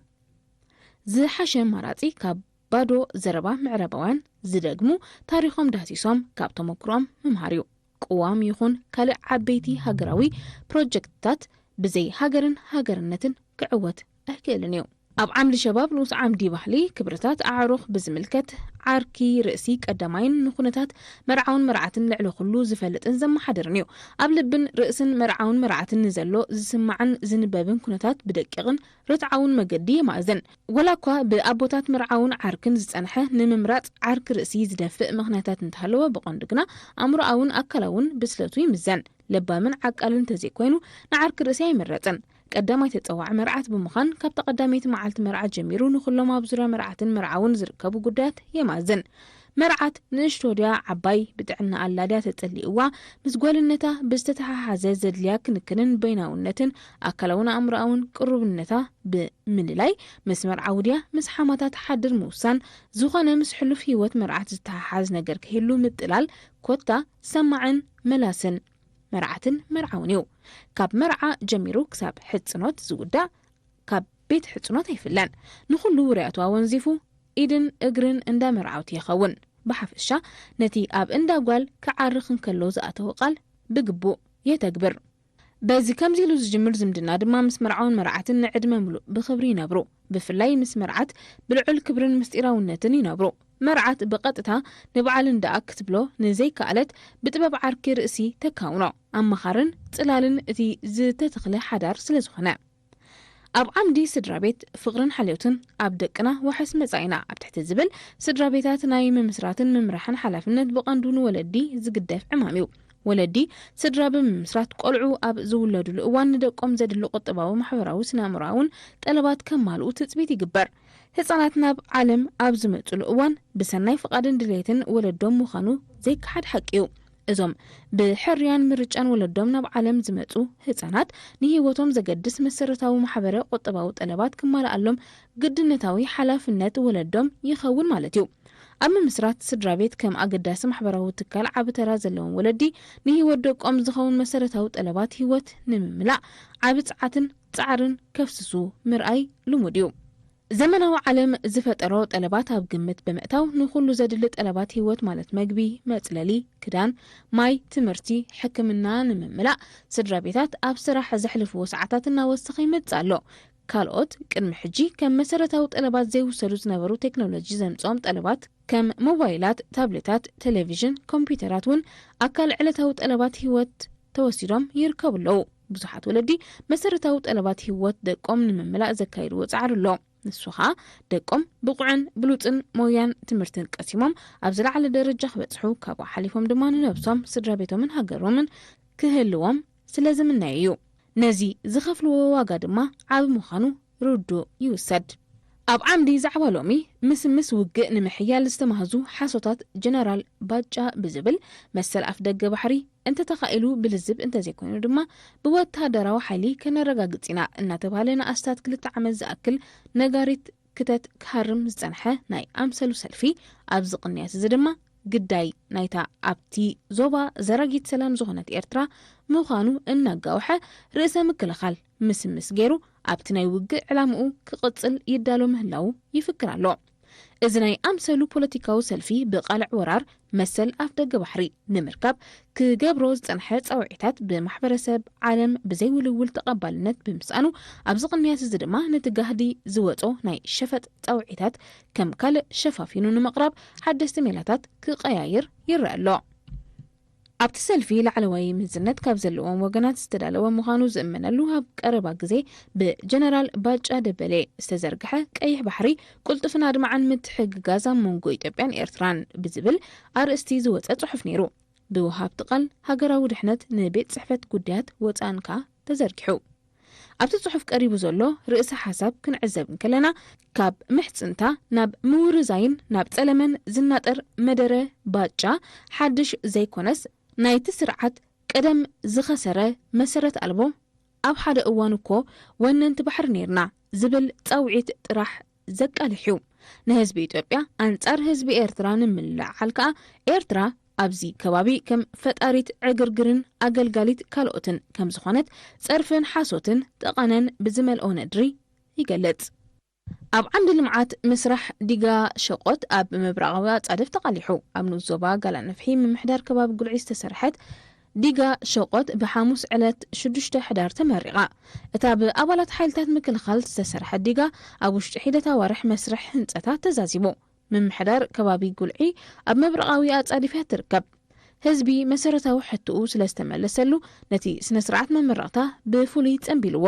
ዝሓሸ ኣማራጺ ካብ ባዶ ዘረባ ምዕራባውያን ዝደግሙ፣ ታሪኾም ዳህሲሶም ካብ ተመክሮኦም ምምሃር እዩ። ቅዋም ይኹን ካልእ ዓበይቲ ሃገራዊ ፕሮጀክትታት ብዘይ ሃገርን ሃገርነትን ክዕወት ኣይክእልን እዩ። ኣብ ዓምዲ ሸባብ ንኡስ ዓምዲ ባህሊ ክብርታት ኣዕሩኽ ብዝምልከት፣ ዓርኪ ርእሲ ቀዳማይን ንኹነታት መርዓውን መርዓትን ልዕሊ ኩሉ ዝፈልጥን ዘመሓድርን እዩ። ኣብ ልብን ርእስን መርዓውን መርዓትን ንዘሎ ዝስማዕን ዝንበብን ኩነታት ብደቂቕን ርትዓውን መገዲ የማእዝን። ወላ እኳ ብኣቦታት መርዓውን ዓርክን ዝጸንሐ ንምምራጽ ዓርኪ ርእሲ ዝደፍእ ምኽንያታት እንተሃለወ፣ ብቐንዱ ግና ኣእምሮኣውን ኣካላውን ብስለቱ ይምዘን። ለባምን ዓቃልን እንተዘይኮይኑ፣ ንዓርኪ ርእሲ ኣይምረጽን። ቀዳማይ ተጸዋዒ መርዓት ብምዃን፣ ካብታ ቀዳመይቲ መዓልቲ መርዓ ጀሚሩ ንኹሎም ኣብ ዙርያ መርዓትን መርዓውን ዝርከቡ ጉዳያት የማዝን። መርዓት ንእሽቶ ድያ ዓባይ፣ ብጥዕና ኣላ ድያ ተጸሊእዋ፣ ምስ ጓልነታ ብዝተተሓሓዘ ዘድልያ ክንክንን በይናውነትን ኣካላውን ኣእምሮኣውን ቅሩብነታ ብምልላይ፣ ምስ መርዓዊ ድያ ምስ ሓማታ ትሓድር ምውሳን፣ ዝኾነ ምስ ሕሉፍ ህይወት መርዓት ዝተሓሓዝ ነገር ክህሉ ምጥላል፣ ኮታ ሰማዕን መላስን መርዓትን መርዓውን እዩ። ካብ መርዓ ጀሚሩ ክሳብ ሕጽኖት ዝውዳእ ካብ ቤት ሕጽኖት ኣይፍለን። ንኹሉ ውርያቱ ኣወንዚፉ ኢድን እግርን እንዳ መርዓውቲ ይኸውን። ብሓፈሻ ነቲ ኣብ እንዳ ጓል ክዓርኽ እንከሎ ዝኣተወ ቃል ብግቡእ የተግብር። በዚ ከምዚ ኢሉ ዝጅምር ዝምድና ድማ ምስ መርዓውን መርዓትን ንዕድመ ምሉእ ብኽብሪ ይነብሩ። ብፍላይ ምስ መርዓት ብልዑል ክብርን ምስጢራውነትን ይነብሩ። መርዓት ብቐጥታ ንበዓል እንዳ ክትብሎ ንዘይከኣለት ብጥበብ ዓርኪ ርእሲ ተካውኖ። ኣመኻርን ጽላልን እቲ ዝተተኽለ ሓዳር ስለ ዝኾነ። ኣብ ዓምዲ ስድራ ቤት ፍቕርን ሓልዮትን ኣብ ደቅና ዋሕስ መጻኢና ኣብ ትሕቲ ዝብል ስድራ ቤታት ናይ ምምስራትን ምምራሕን ሓላፍነት ብቐንዱ ንወለዲ ዝግደፍ ዕማም እዩ። ወለዲ ስድራ ብምምስራት ቆልዑ ኣብ ዝውለዱሉ እዋን ንደቆም ዘድሊ ቁጠባዊ፣ ማሕበራዊ፣ ስነ ኣእምሮኣውን ጠለባት ከማልኡ ትጽቢት ይግበር። ህጻናት ናብ ዓለም ኣብ ዝመጹሉ እዋን ብሰናይ ፍቓድን ድሌትን ወለዶም ምዃኑ ዘይከሓድ ሓቂ እዩ። እዞም ብሕርያን ምርጫን ወለዶም ናብ ዓለም ዝመጹ ህጻናት ንህይወቶም ዘገድስ መሰረታዊ ማሕበረ ቁጠባዊ ጠለባት ክማልኣሎም ግድነታዊ ሓላፍነት ወለዶም ይኸውን ማለት እዩ። ኣብ ምምስራት ስድራ ቤት ከም ኣገዳሲ ማሕበራዊ ትካል ዓቢ ተራ ዘለዎም ወለዲ ንህይወት ደቆም ዝኸውን መሰረታዊ ጠለባት ህይወት ንምምላእ ዓቢ ጽዓትን ጻዕርን ከፍስሱ ምርኣይ ልሙድ እዩ። ዘመናዊ ዓለም ዝፈጠሮ ጠለባት ኣብ ግምት ብምእታው ንኹሉ ዘድሊ ጠለባት ህይወት ማለት መግቢ፣ መጽለሊ፣ ክዳን፣ ማይ፣ ትምህርቲ፣ ሕክምና ንምምላእ ስድራ ቤታት ኣብ ስራሕ ዘሕልፍዎ ሰዓታት እናወሰኸ ይመጽእ ኣሎ። ካልኦት ቅድሚ ሕጂ ከም መሰረታዊ ጠለባት ዘይውሰዱ ዝነበሩ ቴክኖሎጂ ዘምጽኦም ጠለባት ከም ሞባይላት፣ ታብሌታት፣ ቴሌቪዥን፣ ኮምፒውተራት እውን ኣካል ዕለታዊ ጠለባት ህይወት ተወሲዶም ይርከቡ ኣለዉ። ብዙሓት ወለዲ መሰረታዊ ጠለባት ህይወት ደቆም ንምምላእ ዘካይድዎ ጻዕሪ ኣሎ። ንሱ ኸኣ ደቆም ብቑዕን ብሉጽን ሞያን ትምህርትን ቀሲሞም ኣብ ዝለዓለ ደረጃ ክበጽሑ፣ ካብኡ ሓሊፎም ድማ ንነብሶም፣ ስድራ ቤቶምን ሃገሮምን ክህልዎም ስለ ዝምነዩ እዩ። ነዚ ዝኸፍልዎ ዋጋ ድማ ዓቢ ምዃኑ ርዱእ ይውሰድ። ኣብ ዓምዲ ዛዕባ ሎሚ፣ ምስምስ ውግእ ንምሕያል ዝተማህዙ ሓሶታት ጀነራል ባጫ ብዝብል መሰል ኣፍ ደገ ባሕሪ እንተተኻኢሉ ብልዝብ እንተዘይኮይኑ ድማ ብወታደራዊ ሓይሊ ከነረጋግጽ ኢና እናተባህለ ንኣስታት ክልተ ዓመት ዝኣክል ነጋሪት ክተት ክሃርም ዝጸንሐ ናይ ኣምሰሉ ሰልፊ ኣብዚ ቅንያት እዚ ድማ ግዳይ ናይታ ኣብቲ ዞባ ዘራጊት ሰላም ዝኾነት ኤርትራ ምዃኑ እናጋውሐ ርእሰ ምክልኻል ምስምስ ገይሩ ኣብቲ ናይ ውግእ ዕላምኡ ክቕጽል ይዳሎ ምህላዉ ይፍክር ኣሎ። እዚ ናይ ኣምሰሉ ፖለቲካዊ ሰልፊ ብቓልዕ ወራር መሰል ኣፍ ደገ ባሕሪ ንምርካብ ክገብሮ ዝጸንሐ ጻውዒታት ብማሕበረሰብ ዓለም ብዘይውልውል ተቐባልነት ብምስኣኑ ኣብዚ ቅንያት እዚ ድማ ነቲ ጋህዲ ዝወጾ ናይ ሸፈጥ ጻውዒታት ከም ካልእ ሸፋፊኑ ንምቕራብ ሓደስቲ ሜላታት ክቐያይር ይረአ ኣሎ። ኣብቲ ሰልፊ ላዕለዋይ ምዝነት ካብ ዘለዎም ወገናት ዝተዳለወ ምዃኑ ዝእመነሉ ኣብ ቀረባ ግዜ ብጀነራል ባጫ ደበሌ ዝተዘርግሐ ቀይሕ ባሕሪ ቅልጡፍን ኣድማዕን ምትሕግጋዝ ኣብ መንጎ ኢትዮጵያን ኤርትራን ብዝብል ኣርእስቲ ዝወጸ ጽሑፍ ነይሩ። ብወሃብቲ ቃል ሃገራዊ ድሕነት ንቤት ጽሕፈት ጉዳያት ወጻእን ከኣ ተዘርጊሑ። ኣብቲ ጽሑፍ ቀሪቡ ዘሎ ርእሰ ሓሳብ ክንዕዘብ እንከለና፣ ካብ ምሕጽንታ ናብ ምውርዛይን ናብ ጸለመን ዝናጠር መደረ ባጫ ሓድሽ ዘይኮነስ፣ ናይቲ ስርዓት ቀደም ዝኸሰረ መሰረት ኣልቦ፣ ኣብ ሓደ እዋን እኮ ወነንቲ ባሕሪ ነይርና ዝብል ጻውዒት ጥራሕ ዘቃልሕ እዩ። ንህዝቢ ኢትዮጵያ ኣንጻር ህዝቢ ኤርትራ ንምልዕዓል ከኣ፣ ኤርትራ ኣብዚ ከባቢ ከም ፈጣሪት ዕግርግርን ኣገልጋሊት ካልኦትን ከም ዝኾነት ጸርፍን ሓሶትን ጠቐነን ብዝመልኦ ነድሪ ይገልጽ። ኣብ ዓንዲ ልምዓት ምስራሕ ዲጋ ሸቆት ኣብ ምብራቓዊ ኣጻድፍ ተቓሊሑ። ኣብ ንኡስ ዞባ ጋላነፍሒ ምምሕዳር ከባቢ ጉልዒ ዝተሰርሐት ዲጋ ሸቆት ብሓሙስ ዕለት ሽዱሽተ ሕዳር ተመሪቓ። እታ ብኣባላት ሓይልታት ምክልኻል ዝተሰርሐት ዲጋ ኣብ ውሽጢ ሒደት ኣዋርሕ መስርሕ ህንጸታ ተዛዚሙ። ምምሕዳር ከባቢ ጉልዒ ኣብ ምብራቓዊ ኣጻዲፍ እያ ትርከብ። ህዝቢ መሰረታዊ ሕቶኡ ስለ ዝተመለሰሉ ነቲ ስነ ስርዓት መመረቕታ ብፍሉይ ጸንቢልዎ።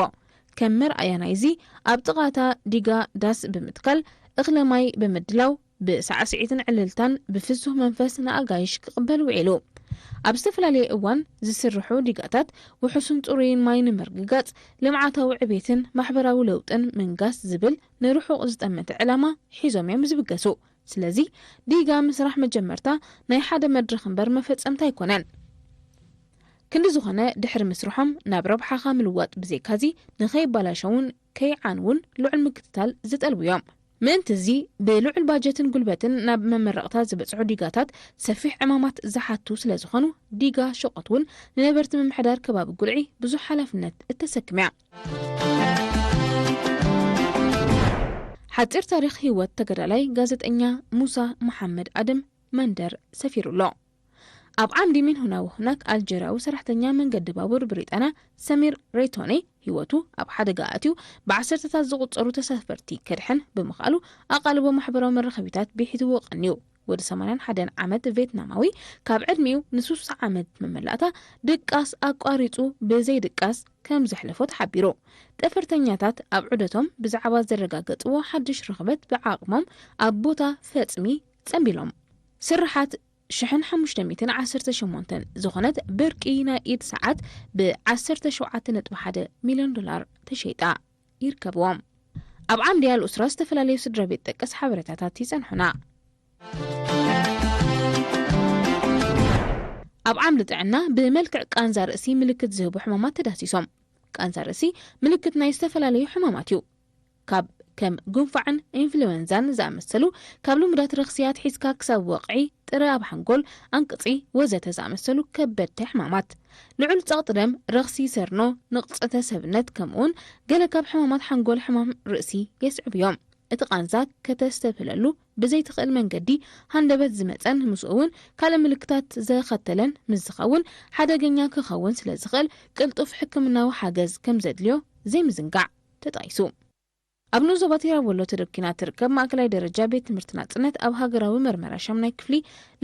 ከም መርኣያ ናይዚ ኣብ ጥቓታ ዲጋ ዳስ ብምትካል እኽለ ማይ ብምድላው ብሳዕስዒትን ዕልልታን ብፍሱህ መንፈስ ንኣጋይሽ ክቕበል ውዒሉ። ኣብ ዝተፈላለየ እዋን ዝስርሑ ዲጋታት ውሑስን ጽሩይን ማይ ንምርግጋጽ፣ ልምዓታዊ ዕቤትን ማሕበራዊ ለውጥን ምንጋስ ዝብል ንርሑቕ ዝጠመተ ዕላማ ሒዞም እዮም ዝብገሱ። ስለዚ ዲጋ ምስራሕ መጀመርታ ናይ ሓደ መድረኽ እምበር መፈጸምታ ኣይኮነን። ክንዲ ዝኾነ ድሕሪ ምስርሖም ናብ ረብሓኻ ምልዋጥ ብዘይካዚ ንኸይባላሸውን ከይዓንውን ልዑል ምክትታል ዝጠልቡ እዮም። ምእንቲ እዚ ብልዑል ባጀትን ጉልበትን ናብ መመረቕታ ዝበጽሑ ዲጋታት ሰፊሕ ዕማማት ዝሓቱ ስለ ዝኾኑ ዲጋ ሸቆት እውን ንነበርቲ ምምሕዳር ከባቢ ጉልዒ ብዙሕ ሓላፍነት እተሰክም እያ። ሓጺር ታሪኽ ህይወት ተጋዳላይ ጋዜጠኛ ሙሳ መሓመድ ኣደም መንደር ሰፊሩ ኣሎ። ኣብ ዓምዲ ሚንሁና ወሁናክ ኣልጀርያዊ ሰራሕተኛ መንገዲ ባቡር ብሪጣንያ ሰሚር ሬቶኔ ህይወቱ ኣብ ሓደጋ ኣትዩ ብዓሰርተታት ዝቑጸሩ ተሳፈርቲ ከድሕን ብምኽኣሉ ኣቓልቦ ማሕበራዊ መራኸቢታት ብሒትዎ ቀንዩ። ወዲ ሰማንያን ሓደን ዓመት ቬትናማዊ ካብ ዕድሚኡ ንስሳ ዓመት መመላእታ ድቃስ ኣቋሪጹ ብዘይ ድቃስ ከም ዘሕለፎ ተሓቢሩ። ጠፈርተኛታት ኣብ ዑደቶም ብዛዕባ ዘረጋገጽዎ ሓድሽ ርኽበት ብዓቕሞም ኣብ ቦታ ፈጽሚ ጸንቢሎም። ስርሓት ሽሕን ሓሙሽተ ሚእትን ዓሰርተ ሸሞንተን ዝኾነት ብርቂ ናይ ኢድ ሰዓት ብ ዓሰርተ ሸውዓተ ነጥቢ ሓደ ሚልዮን ዶላር ተሸይጣ ይርከብዎም። ኣብ ዓምዲ ኣልኡስራ ዝተፈላለዩ ስድራ ቤት ጠቀስ ሓበሬታታት ይጸንሑና። ኣብ ዓምዲ ጥዕና ብመልክዕ ቃንዛ ርእሲ ምልክት ዝህቡ ሕማማት ተዳሲሶም። ቃንዛ ርእሲ ምልክት ናይ ዝተፈላለዩ ሕማማት እዩ። ካብ ከም ጉንፋዕን ኢንፍሉዌንዛን ዝኣመሰሉ ካብ ልሙዳት ረኽስያት ሒዝካ ክሳብ ወቕዒ፣ ጥረ ኣብ ሓንጎል፣ ኣንቅጺ ወዘተ ዝኣመሰሉ ከበድቲ ሕማማት፣ ልዑል ጸቕጢ ደም፣ ረኽሲ ሰርኖ፣ ንቕጸተ ሰብነት ከምኡውን ገለ ካብ ሕማማት ሓንጎል ሕማም ርእሲ የስዕቡ እዮም። እቲ ቃንዛ ከተስተብህለሉ ብዘይትኽእል መንገዲ ሃንደበት ዝመጸን ምስኡ እውን ካልእ ምልክታት ዘኸተለን ምስ ዝኸውን ሓደገኛ ክኸውን ስለ ዝኽእል ቅልጡፍ ሕክምናዊ ሓገዝ ከም ዘድልዮ ዘይምዝንጋዕ ተጣይሱ። ኣብ ንኡስ ዞባ ቴራ ወሎ ተደኪና ትርከብ ማእከላይ ደረጃ ቤት ትምህርቲ ናጽነት ኣብ ሃገራዊ መርመራ ሻምናይ ክፍሊ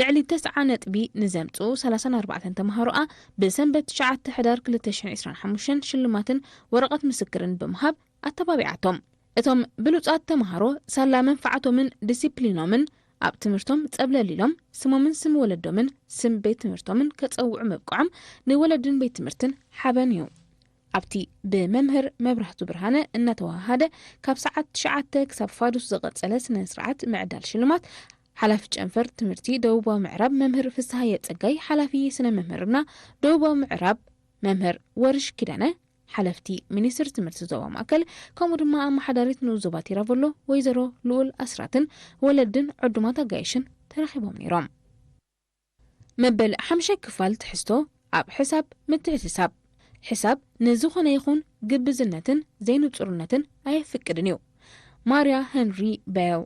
ልዕሊ ተስዓ ነጥቢ ንዘምጽኡ ሰላሳን ኣርባዕተን ተምሃሮኣ ብሰንበት ትሽዓተ ሕዳር ክልተ ሽሕን ዕስራን ሓሙሽተን ሽልማትን ወረቐት ምስክርን ብምሃብ ኣተባቢዓቶም። እቶም ብሉጻት ተምሃሮ ሳላ መንፍዓቶምን ዲሲፕሊኖምን ኣብ ትምህርቶም ጸብለል ኢሎም ስሞምን ስም ወለዶምን ስም ቤት ትምህርቶምን ከጸውዑ ምብቅዖም ንወለድን ቤት ትምህርትን ሓበን እዩ። ኣብቲ ብመምህር መብራህቱ ብርሃነ እናተወሃሃደ ካብ ሰዓት ትሽዓተ ክሳብ ፋዱስ ዝቐጸለ ስነ ስርዓት ምዕዳል ሽልማት ሓላፊ ጨንፈር ትምህርቲ ደቡባዊ ምዕራብ መምህር ፍስሃየ ጸጋይ፣ ሓላፊ ስነ መምህርና ደቡባዊ ምዕራብ መምህር ወርሽ ኪዳነ፣ ሓለፍቲ ሚኒስትሪ ትምህርቲ ዞባ ማእከል ከምኡ ድማ ኣመሓዳሪት ንኡስ ዞባ ቲራቮሎ ወይዘሮ ልኡል ኣስራትን ወለድን ዕዱማት ኣጋይሽን ተረኺቦም ነይሮም። መበል ሓምሻይ ክፋል ትሕዝቶ ኣብ ሕሳብ ምትሕስሳብ። ሕሳብ ንዝኾነ ይኹን ግብዝነትን ዘይንጹርነትን ኣየፍቅድን እዩ። ማርያ ሄንሪ በየው።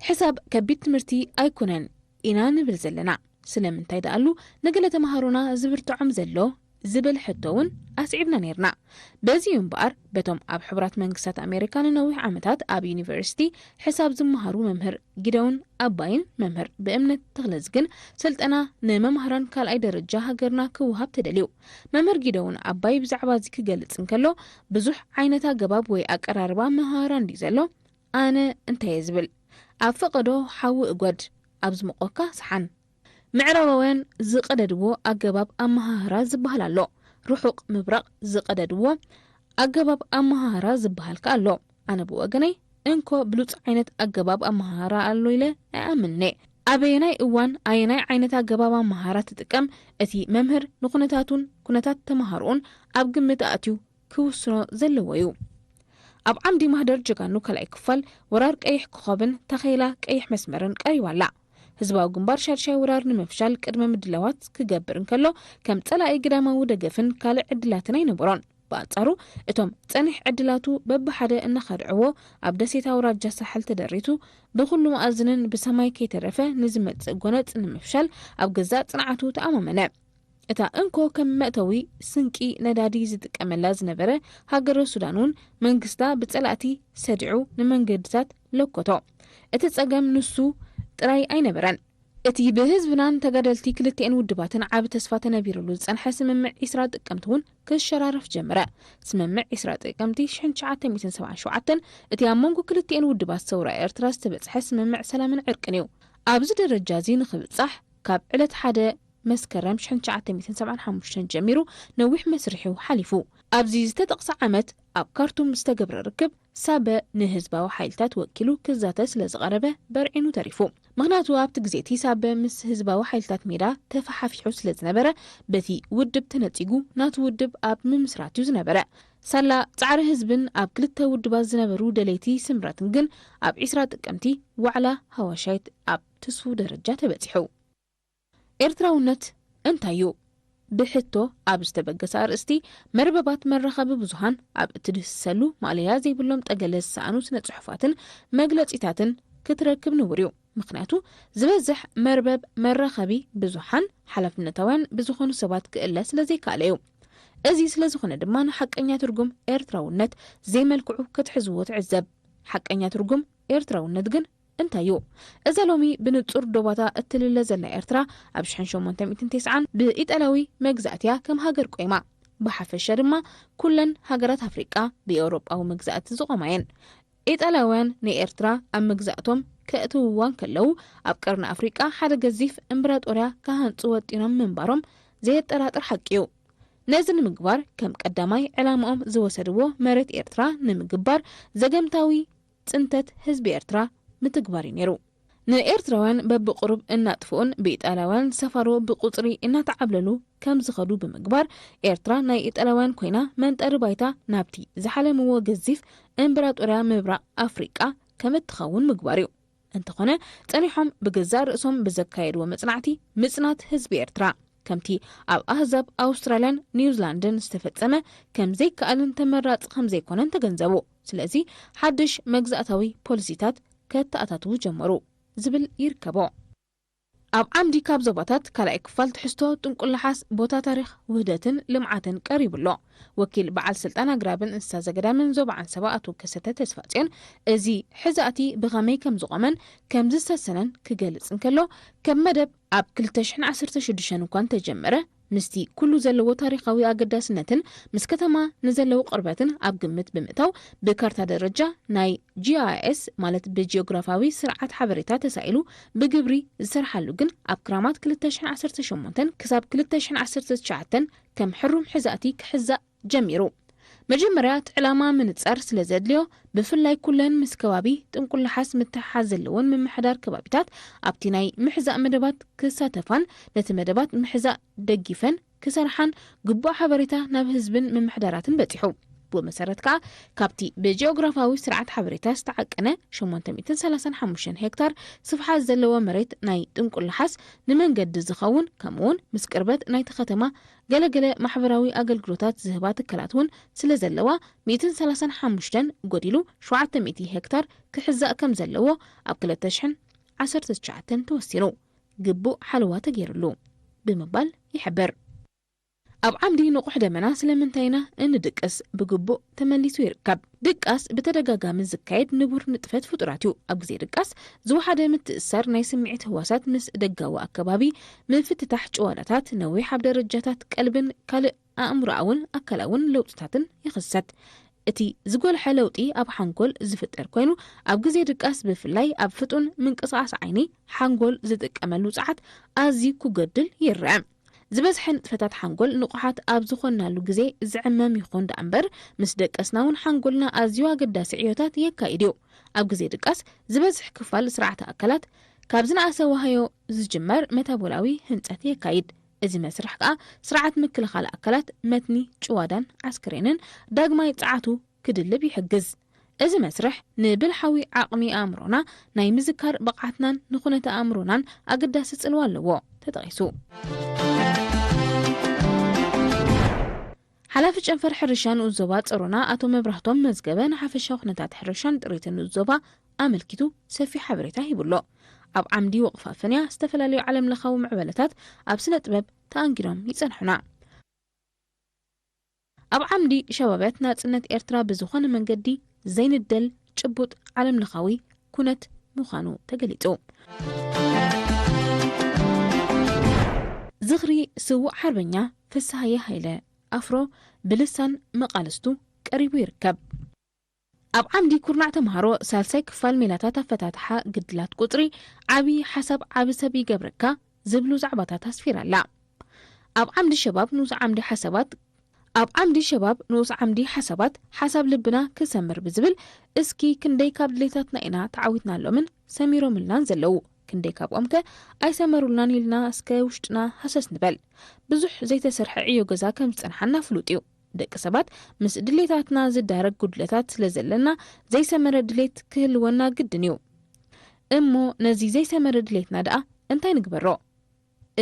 ሕሳብ ከቢድ ትምህርቲ ኣይኮነን ኢና ንብል ዘለና። ስለምንታይ ደኣሉ ንገለ ተምሃሮና ዝብርትዖም ዘሎ ዝብል ሕቶ እውን ኣስዒብና ነይርና። በዚ እዩ እምበኣር በቶም ኣብ ሕቡራት መንግስታት ኣሜሪካ ንነዊሕ ዓመታት ኣብ ዩኒቨርሲቲ ሕሳብ ዝመሃሩ መምህር ጊደውን ኣባይን መምህር ብእምነት ተኽለዝግን ስልጠና ንመምሃራን ካልኣይ ደረጃ ሃገርና ክወሃብ ተደልዩ። መምህር ጊደውን ኣባይ ብዛዕባ እዚ ክገልጽ እንከሎ ብዙሕ ዓይነት ኣገባብ ወይ ኣቀራርባ መሃራ እንድዩ ዘሎ፣ ኣነ እንታይ እየ ዝብል? ኣብ ፈቐዶ ሓዊ እጎድ፣ ኣብ ዝሞቖካ ሰሓን። ምዕራባውያን ዝቐደድዎ ኣገባብ ኣመሃህራ ዝበሃል ኣሎ። ርሑቕ ምብራቕ ዝቐደድዎ ኣገባብ ኣመሃህራ ዝበሃል ከኣ ኣሎ። ኣነ ብወገነይ እንኮ ብሉጽ ዓይነት ኣገባብ ኣመሃህራ ኣሎ ኢለ ኣይኣምንን እየ። ኣበየናይ እዋን ኣየናይ ዓይነት ኣገባብ ኣመሃህራ ትጥቀም፣ እቲ መምህር ንኩነታቱን ኩነታት ተመሃሮኡን ኣብ ግምት ኣእትዩ ክውስኖ ዘለዎ እዩ። ኣብ ዓምዲ ማህደር ጀጋኑ ካልኣይ ክፋል ወራር ቀይሕ ኮኸብን ታኼላ ቀይሕ መስመርን ቀሪባ ኣላ። ህዝባዊ ግንባር ሻድሻይ ወራር ንምፍሻል ቅድመ ምድላዋት ክገብር እንከሎ ከም ጸላኢ ግዳማዊ ደገፍን ካልእ ዕድላትን ኣይነበሮን። ብኣንጻሩ እቶም ጸኒሕ ዕድላቱ በብሓደ እናኸድዕዎ ኣብ ደሴት ኣውራጃ ሳሕል ተደሪቱ ብኹሉ መኣዝንን ብሰማይ ከይተረፈ ንዝመጽእ ጎነጽ ንምፍሻል ኣብ ገዛእ ጽንዓቱ ተኣማመነ። እታ እንኮ ከም መእተዊ ስንቂ ነዳዲ ዝጥቀመላ ዝነበረ ሃገረ ሱዳን እውን መንግስታ ብጸላእቲ ሰዲዑ ንመንገድታት ለኮቶ። እቲ ጸገም ንሱ ጥራይ ኣይነበረን። እቲ ብህዝብናን ተጋደልቲ ክልቲኤን ውድባትን ዓቢ ተስፋ ተነቢርሉ ዝጸንሐ ስምምዕ ዒስራ ጥቅምቲ እውን ክሸራረፍ ጀመረ። ስምምዕ ዒስራ ጥቅምቲ ሽሕን ትሽዓተ ሚእትን ሰብዓን ሸውዓተን እቲ ኣብ መንጎ ክልቲኤን ውድባት ሰውራ ኤርትራ ዝተበጽሐ ስምምዕ ሰላምን ዕርቅን እዩ። ኣብዚ ደረጃ እዚ ንኽብጻሕ ካብ ዕለት ሓደ መስከረም ሽሕን ትሽዓተ ሚእትን ሰብዓን ሓሙሽተን ጀሚሩ ነዊሕ መስርሕ እዩ ሓሊፉ። ኣብዚ ዝተጠቕሰ ዓመት ኣብ ካርቱም ዝተገብረ ርክብ ሳበ ንህዝባዊ ሓይልታት ወኪሉ ክዛተ ስለ ዝቐረበ በርዒኑ ተሪፉ። ምኽንያቱ ኣብቲ ግዜ እቲ ሳበ ምስ ህዝባዊ ሓይልታት ሜዳ ተፈሓፊሑ ስለ ዝነበረ፣ በቲ ውድብ ተነጺጉ ናቱ ውድብ ኣብ ምምስራት እዩ ዝነበረ። ሳላ ጻዕሪ ህዝብን ኣብ ክልተ ውድባት ዝነበሩ ደለይቲ ስምረትን ግን ኣብ ዕስራ ጥቅምቲ ዋዕላ ሃዋሻይት ኣብ ትስፉ ደረጃ ተበጺሑ። ኤርትራውነት እንታይ እዩ? ብሕቶ ኣብ ዝተበገሰ ኣርእስቲ መርበባት መራኸቢ ብዙሃን ኣብ እትድህስሰሉ ማእለያ ዘይብሎም ጠገለ ዝሰኣኑ ስነ ጽሑፋትን መግለጺታትን ክትረክብ ንቡር እዩ። ምኽንያቱ ዝበዝሕ መርበብ መራኸቢ ብዙሃን ሓላፍነታውያን ብዝኾኑ ሰባት ክእለ ስለ ዘይከኣለ እዩ። እዚ ስለ ዝኾነ ድማ ንሓቀኛ ትርጉም ኤርትራውነት ዘይመልክዑ ክትሕዝዎ ትዕዘብ። ሓቀኛ ትርጉም ኤርትራውነት ግን እንታይ እዩ? እዛ ሎሚ ብንጹር ዶባታ እትልለ ዘላ ኤርትራ ኣብ ሽሕን ሸሞንተ ሚእትን ተስዓን ብኢጣልያዊ መግዛእቲ እያ ከም ሃገር ቆይማ። ብሓፈሻ ድማ ኩለን ሃገራት ኣፍሪቃ ብኤውሮጳዊ መግዛእቲ ዝቖማ እየን። ኢጣልያውያን ንኤርትራ ኣብ መግዛእቶም ከእትውዋ እንከለዉ ኣብ ቀርኒ ኣፍሪቃ ሓደ ገዚፍ እምብራጦርያ ክሃንጹ ወጢኖም ምንባሮም ዘየጠራጥር ሓቂ እዩ። ነዚ ንምግባር ከም ቀዳማይ ዕላማኦም ዝወሰድዎ መሬት ኤርትራ ንምግባር ዘገምታዊ ጽንተት ህዝቢ ኤርትራ ምትግባር እዩ ነይሩ። ንኤርትራውያን በብቕሩብ እናጥፍኡን ብኢጣልያውያን ዝሰፈሩ ብቁጽሪ እናተዓብለሉ ከም ዝኸዱ ብምግባር ኤርትራ ናይ ኢጣልያውያን ኮይና መንጠሪ ባይታ ናብቲ ዝሓለምዎ ገዚፍ እምብራጦርያ ምብራቕ ኣፍሪቃ ከም እትኸውን ምግባር እዩ። እንተኾነ ጸኒሖም ብገዛእ ርእሶም ብዘካየድዎ መጽናዕቲ ምጽናት ህዝቢ ኤርትራ ከምቲ ኣብ ኣህዛብ ኣውስትራልያን ኒውዚላንድን ዝተፈጸመ ከም ዘይከኣልን ተመራጺ ከም ዘይኮነን ተገንዘቡ። ስለዚ ሓድሽ መግዛእታዊ ፖሊሲታት ከተኣታትዉ ጀመሩ ዝብል ይርከቦ። ኣብ ዓምዲ ካብ ዞባታት ካልኣይ ክፋል ትሕዝቶ ጥንቁላሓስ ቦታ ታሪኽ ውህደትን ልምዓትን ቀሪቡ ኣሎ። ወኪል በዓል ስልጣን ኣግራብን እንስሳ ዘገዳምን ዞባ ዓንሰባ ኣቶ ከሰተ ተስፋጽዮን እዚ ሕዛእቲ ብኸመይ ከም ዝቖመን ከም ዝሰሰነን ክገልጽ እንከሎ፣ ከም መደብ ኣብ ክልተ ሽሕን ዓሰርተ ሽዱሽተን እኳ እንተጀመረ፣ ምስቲ ኩሉ ዘለዎ ታሪኻዊ ኣገዳስነትን ምስ ከተማ ንዘለዎ ቅርበትን ኣብ ግምት ብምእታው፣ ብካርታ ደረጃ ናይ ጂ ኣይ ኤስ ማለት ብጂኦግራፋዊ ስርዓት ሓበሬታ ተሳኢሉ ብግብሪ ዝሰርሓሉ ግን ኣብ ክራማት ክልተ ሽሕን ዓሰርተ ሸሞንተን ክሳብ ክልተ ሽሕን ዓሰርተ ትሽዓተን ከም ሕሩም ሕዛእቲ ክሕዛእ ጀሚሩ። መጀመርያ እቲ ዕላማ ምንጻር ስለ ዘድልዮ፣ ብፍላይ ኩለን ምስ ከባቢ ጥንቁላሓስ ምትሕሓዝ ዘለወን ምምሕዳር ከባቢታት ኣብቲ ናይ ምሕዛእ መደባት ክሳተፋን ነቲ መደባት ምሕዛእ ደጊፈን ክሰርሓን ግቡእ ሓበሬታ ናብ ህዝብን ምምሕዳራትን በጺሑ። ብኡ መሰረት ከኣ ካብቲ ብጂኦግራፋዊ ስርዓት ሓበሬታ ዝተዓቀነ ሸሞንተ ሚእትን ሰላሳን ሓሙሽተን ሄክታር ስፍሓት ዘለዎ መሬት ናይ ጥንቁላሓስ ንመንገዲ ዝኸውን ከምኡውን ምስ ቅርበት ናይቲ ከተማ ገለገለ ማሕበራዊ ኣገልግሎታት ዝህባ ትካላት እውን ስለ ዘለዋ ሚእትን ሰላሳን ሓሙሽተን ጎዲሉ ሸውዓተ ሚእቲ ሄክታር ክሕዛእ ከም ዘለዎ ኣብ ክልተ ሽሕን ዓሰርተ ትሽዓተን ተወሲኑ ግቡእ ሓለዋ ተገይርሉ ብምባል ይሕብር። ኣብ ዓምዲ ንቑሕ ደመና ስለምንታይ ኢና እንድቅስ ብግቡእ ተመሊሱ ይርከብ። ድቃስ ብተደጋጋሚ ዝካየድ ንቡር ንጥፈት ፍጡራት እዩ። ኣብ ግዜ ድቃስ ዝወሓደ ምትእስሳር ናይ ስምዒት ህዋሳት ምስ ደጋዊ ኣከባቢ፣ ምፍትታሕ ጭዋዳታት፣ ነዊሕ ኣብ ደረጃታት ቀልብን ካልእ ኣእምሮኣውን ኣካላውን ለውጥታትን ይኽሰት። እቲ ዝጎልሐ ለውጢ ኣብ ሓንጎል ዝፍጠር ኮይኑ፣ ኣብ ግዜ ድቃስ ብፍላይ ኣብ ፍጡን ምንቅስቓስ ዓይኒ ሓንጎል ዝጥቀመሉ ጸዓት ኣዝዩ ክጎድል ይረአ። ዝበዝሐ ንጥፈታት ሓንጎል ንቑሓት ኣብ ዝኾንናሉ ግዜ ዝዕመም ይኹን ደኣ እምበር፣ ምስ ደቀስና እውን ሓንጎልና ኣዝዩ ኣገዳሲ ዕዮታት የካይድ እዩ። ኣብ ግዜ ድቃስ ዝበዝሕ ክፋል ስርዓተ ኣካላት ካብ ዝነኣሰ ዋህዮ ዝጅመር መታቦላዊ ህንጸት የካይድ። እዚ መስርሕ ከኣ ስርዓት ምክልኻል ኣካላት መትኒ ጭዋዳን ዓስክሬንን ዳግማይ ጸዓቱ ክድልብ ይሕግዝ። እዚ መስርሕ ንብልሓዊ ዓቕሚ ኣእምሮና ናይ ምዝካር ብቕዓትናን ንኹነተ ኣእምሮናን ኣገዳሲ ጽልዋ ኣለዎ ተጠቒሱ። ሓላፊ ጨንፈር ሕርሻ ንኡስ ዞባ ጸሮና ኣቶ መብራህቶም መዝገበ ንሓፈሻዊ ኩነታት ሕርሻን ጥሪትን ንኡስ ዞባ ኣመልኪቱ ሰፊሕ ሓበሬታ ሂቡ ኣሎ። ኣብ ዓምዲ ወቕፋ ፈንያ ዝተፈላለዩ ዓለምለኻዊ ምዕበለታት ኣብ ስነ ጥበብ ተኣንጊዶም ይጸንሑና። ኣብ ዓምዲ ሸባብያት ናጽነት ኤርትራ ብዝኾነ መንገዲ ዘይንደል ጭቡጥ ዓለምለኻዊ ኩነት ምዃኑ ተገሊጹ። ዝኽሪ ስዉእ ሓርበኛ ፍስሃየ ሃይለ ኣፍሮ ብልሳን መቓልስቱ ቀሪቡ ይርከብ። ኣብ ዓምዲ ኩርናዕ ተምሃሮ ሳልሳይ ክፋል ሜላታት ኣፈታትሓ ግድላት ቁጽሪ ዓቢ ሓሳብ ዓቢ ሰብ ይገብረካ ዝብሉ ዛዕባታት ኣስፊራ ኣላ። ኣብ ዓምዲ ሸባብ ንኡስ ዓምዲ ሓሳባት ኣብ ዓምዲ ሸባብ ንኡስ ዓምዲ ሓሳባት ሓሳብ ልብና ክሰምር ብዝብል እስኪ ክንደይ ካብ ድሌታትና ኢና ተዓዊትናሎምን ሰሚሮምልናን ዘለዉ ክንደይ ካብኦምከ ኣይሰመሩልናን ኢልና እስከ ውሽጥና ሃሰስ ንበል። ብዙሕ ዘይተሰርሐ ዕዮ ገዛ ከም ዝጸንሓና ፍሉጥ እዩ። ደቂ ሰባት ምስ ድሌታትና ዝዳረግ ጉድለታት ስለ ዘለና ዘይሰመረ ድሌት ክህልወና ግድን እዩ። እሞ ነዚ ዘይሰመረ ድሌትና ደኣ እንታይ ንግበሮ?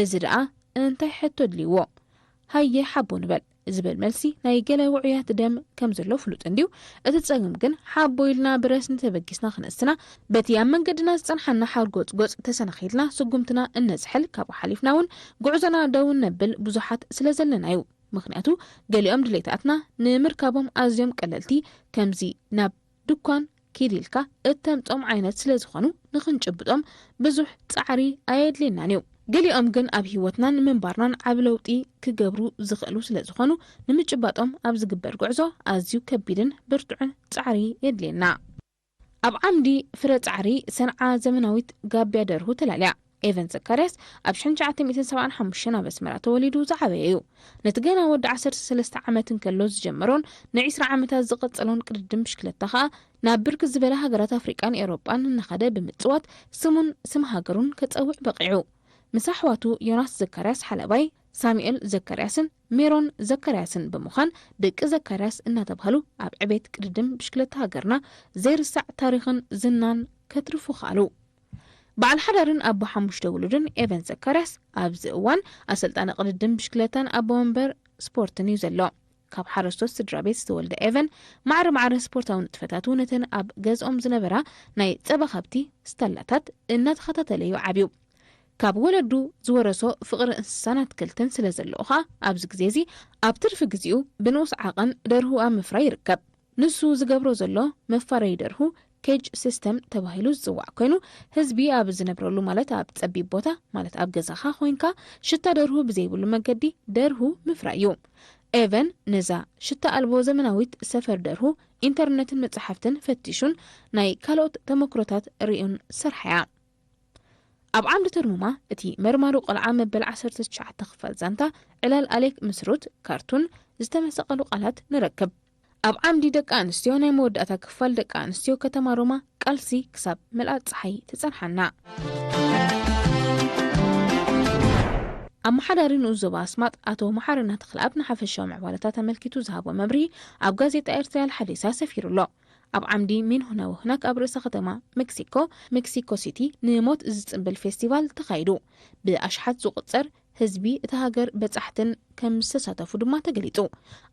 እዚ ደኣ እንታይ ሕቶ ኣድልይዎ? ሃየ ሓቦ ንበል ዝብል መልሲ ናይ ገለ ውዑያት ደም ከም ዘሎ ፍሉጥ እንድዩ። እቲ ጸገም ግን ሓቦ ኢልና ብረስኒ ተበጊስና ክነስና፣ በቲ ኣብ መንገድና ዝጸንሓና ሓርጎጽጎጽ ተሰናኺልና ስጉምትና እነዝሕል፣ ካብኡ ሓሊፍና እውን ጉዕዞና ደው እነብል ብዙሓት ስለ ዘለና እዩ። ምኽንያቱ ገሊኦም ድሌታትና ንምርካቦም ኣዝዮም ቀለልቲ፣ ከምዚ ናብ ድኳን ኪድ ኢልካ እተምጾም ዓይነት ስለ ዝኾኑ ንኽንጭብጦም ብዙሕ ጻዕሪ ኣየድልየናን እዩ። ገሊኦም ግን ኣብ ህይወትናን ምንባርናን ዓቢ ለውጢ ክገብሩ ዝኽእሉ ስለ ዝኾኑ ንምጭባጦም ኣብ ዝግበር ጉዕዞ ኣዝዩ ከቢድን ብርቱዕን ጻዕሪ የድልየና። ኣብ ዓምዲ ፍረ ጻዕሪ ሰንዓ ዘመናዊት ጋብያ ደርሁ ተላልያ። ኤቨን ዘካርያስ ኣብ ሽሕን ትሽዓተ ሚእትን ሰብዓን ሓሙሽተን ኣብ ኣስመራ ተወሊዱ ዝዓበየ እዩ። ነቲ ገና ወዲ ዓሰርተ ሰለስተ ዓመት እንከሎ ዝጀመሮን ንዒስራ ዓመታት ዝቐጸሎን ቅድድም ብሽክለታ ከኣ ናብ ብርክት ዝበለ ሃገራት ኣፍሪቃን ኤውሮጳን እናኸደ ብምጽዋት ስሙን ስም ሃገሩን ከጸውዕ በቒዑ። ምስ ኣሕዋቱ ዮናስ ዘካርያስ ሓላባይ፣ ሳሙኤል ዘካርያስን ሜሮን ዘካርያስን ብምዃን ደቂ ዘካርያስ እናተባህሉ ኣብ ዕቤት ቅድድም ብሽክለታ ሃገርና ዘይርሳዕ ታሪኽን ዝናን ከትርፉ ከኣሉ። በዓል ሓዳርን ኣቦ ሓሙሽተ ውሉድን ኤቨን ዘካርያስ ኣብዚ እዋን ኣሰልጣኒ ቅድድም ብሽክለታን ኣቦ ወንበር ስፖርትን እዩ ዘሎ። ካብ ሓረስቶት ስድራ ቤት ዝተወልደ ኤቨን ማዕረ ማዕረ ስፖርታዊ ንጥፈታቱ ነተን ኣብ ገዝኦም ዝነበራ ናይ ጸባ ከብቲ ስታላታት እናተኸታተለ እዩ ዓብዩ። ካብ ወለዱ ዝወረሶ ፍቕሪ እንስሳን ኣትክልትን ስለ ዘለዎ ኸኣ ኣብዚ ግዜ እዚ ኣብ ትርፊ ግዜኡ ብንኡስ ዓቐን ደርሁ ኣብ ምፍራይ ይርከብ። ንሱ ዝገብሮ ዘሎ መፋረዪ ደርሁ ኬጅ ሲስተም ተባሂሉ ዝጽዋዕ ኮይኑ፣ ህዝቢ ኣብ ዝነብረሉ ማለት ኣብ ጸቢብ ቦታ ማለት ኣብ ገዛኻ ኮይንካ ሽታ ደርሁ ብዘይብሉ መገዲ ደርሁ ምፍራይ እዩ። ኤቨን ነዛ ሽታ ኣልቦ ዘመናዊት ሰፈር ደርሁ ኢንተርነትን መጻሕፍትን ፈቲሹን ናይ ካልኦት ተመክሮታት ርእዩን ሰርሓያ። ኣብ ዓምዲ ተርሙማ እቲ መርማሪ ቆልዓ መበል ዓሰርተ ትሽዓተ ክፋል ዛንታ ዕላል ኣሌክ ምስ ሩት ካርቱን ዝተመሰቐሉ ቃላት ንረክብ። ኣብ ዓምዲ ደቂ ኣንስትዮ ናይ መወዳእታ ክፋል ደቂ ኣንስትዮ ከተማ ሮማ ቃልሲ ክሳብ ምልኣት ጸሓይ ትጸንሓና። ኣመሓዳሪ ንኡስ ዞባ ኣስማጥ ኣቶ መሓረና ተኽለኣብ ንሓፈሻዊ ምዕባለታት ኣመልኪቱ ዝሃቦ መብርሂ ኣብ ጋዜጣ ኤርትራ ሓዴሳ ሰፊሩ ኣሎ። ኣብ ዓምዲ ሚንሆና ወህናክ ኣብ ርእሰ ከተማ ሜክሲኮ፣ ሜክሲኮ ሲቲ ንሞት ዝጽንብል ፌስቲቫል ተኻይዱ። ብኣሽሓት ዝቑጸር ህዝቢ እታ ሃገር በጻሕትን ከም ዝተሳተፉ ድማ ተገሊጹ።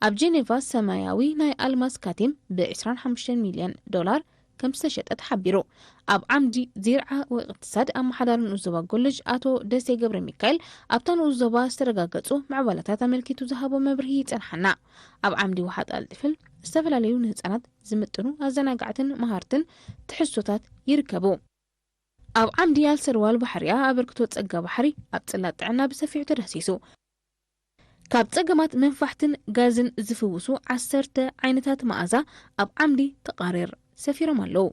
ኣብ ጄኔቫ ሰማያዊ ናይ ኣልማዝ ካቲም ብ ዕስራን ሓሙሽተን ሚልዮን ዶላር ከም ዝተሸጠ ተሓቢሩ። ኣብ ዓምዲ ዚርዓ ወቅትሳድ ኣመሓዳሪ ንኡስ ዞባ ጎልጅ ኣቶ ደሴ ገብረ ሚካኤል ኣብታ ንኡስ ዞባ ዝተረጋገጹ ምዕባለታት ኣመልኪቱ ዝሃቦ መብርሂ ይጸንሓና። ኣብ ዓምዲ ውሓጥ ኣልጢፍል ዝተፈላለዩ ንህጻናት ዝምጥኑ ኣዘናጋዕትን መሃርትን ትሕዝቶታት ይርከቡ። ኣብ ዓምዲ ኣልሰርዋል ባሕሪያ ኣበርክቶ ጸጋ ባሕሪ ኣብ ጽላት ጥዕና ብሰፊሑ ተዳሲሱ። ካብ ጸገማት መንፋሕትን ጋዝን ዝፍውሱ ዓሰርተ ዓይነታት መኣዛ ኣብ ዓምዲ ተቓሪር ሰፊሮም ኣለዉ።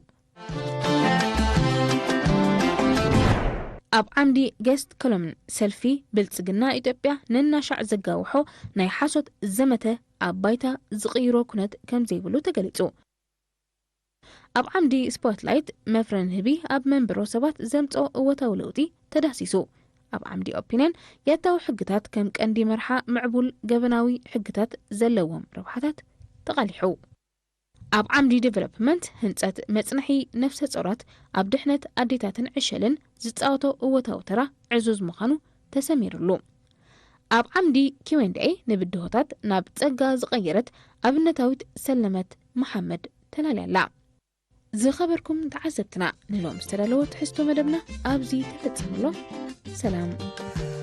ኣብ ዓምዲ ጌስት ኮሎምን ሰልፊ ብልጽግና ኢትዮጵያ ነናሻዕ ዘጋውሖ ናይ ሓሶት ዘመተ ኣብ ባይታ ዝቕይሮ ኩነት ከም ዘይብሉ ተገሊጹ። ኣብ ዓምዲ ስፖትላይት መፍረ ንህቢ ኣብ መንብሮ ሰባት ዘምጽኦ እወታዊ ለውጢ ተዳሲሱ። ኣብ ዓምዲ ኦፒንየን ያታዊ ሕግታት ከም ቀንዲ መርሓ ምዕቡል ገበናዊ ሕግታት ዘለዎም ረብሓታት ተቓሊሑ። ኣብ ዓምዲ ዴቨሎፕመንት ህንጸት መጽንሒ ነፍሰ ጾራት ኣብ ድሕነት ኣዴታትን ዕሸልን ዝጻወቶ እወታዊ ተራ ዕዙዝ ምዃኑ ተሰሚሩሉ። ኣብ ዓምዲ ኪው ኤንድ ኤ ንብድሆታት ናብ ጸጋ ዝቐየረት ኣብነታዊት ሰለመት መሓመድ ተላልያ ኣላ። ዝኸበርኩም ተዓዘብትና፣ ንሎም ዝተዳለወ ትሕዝቶ መደብና ኣብዚ ተፈጸመ ኣሎ። ሰላም።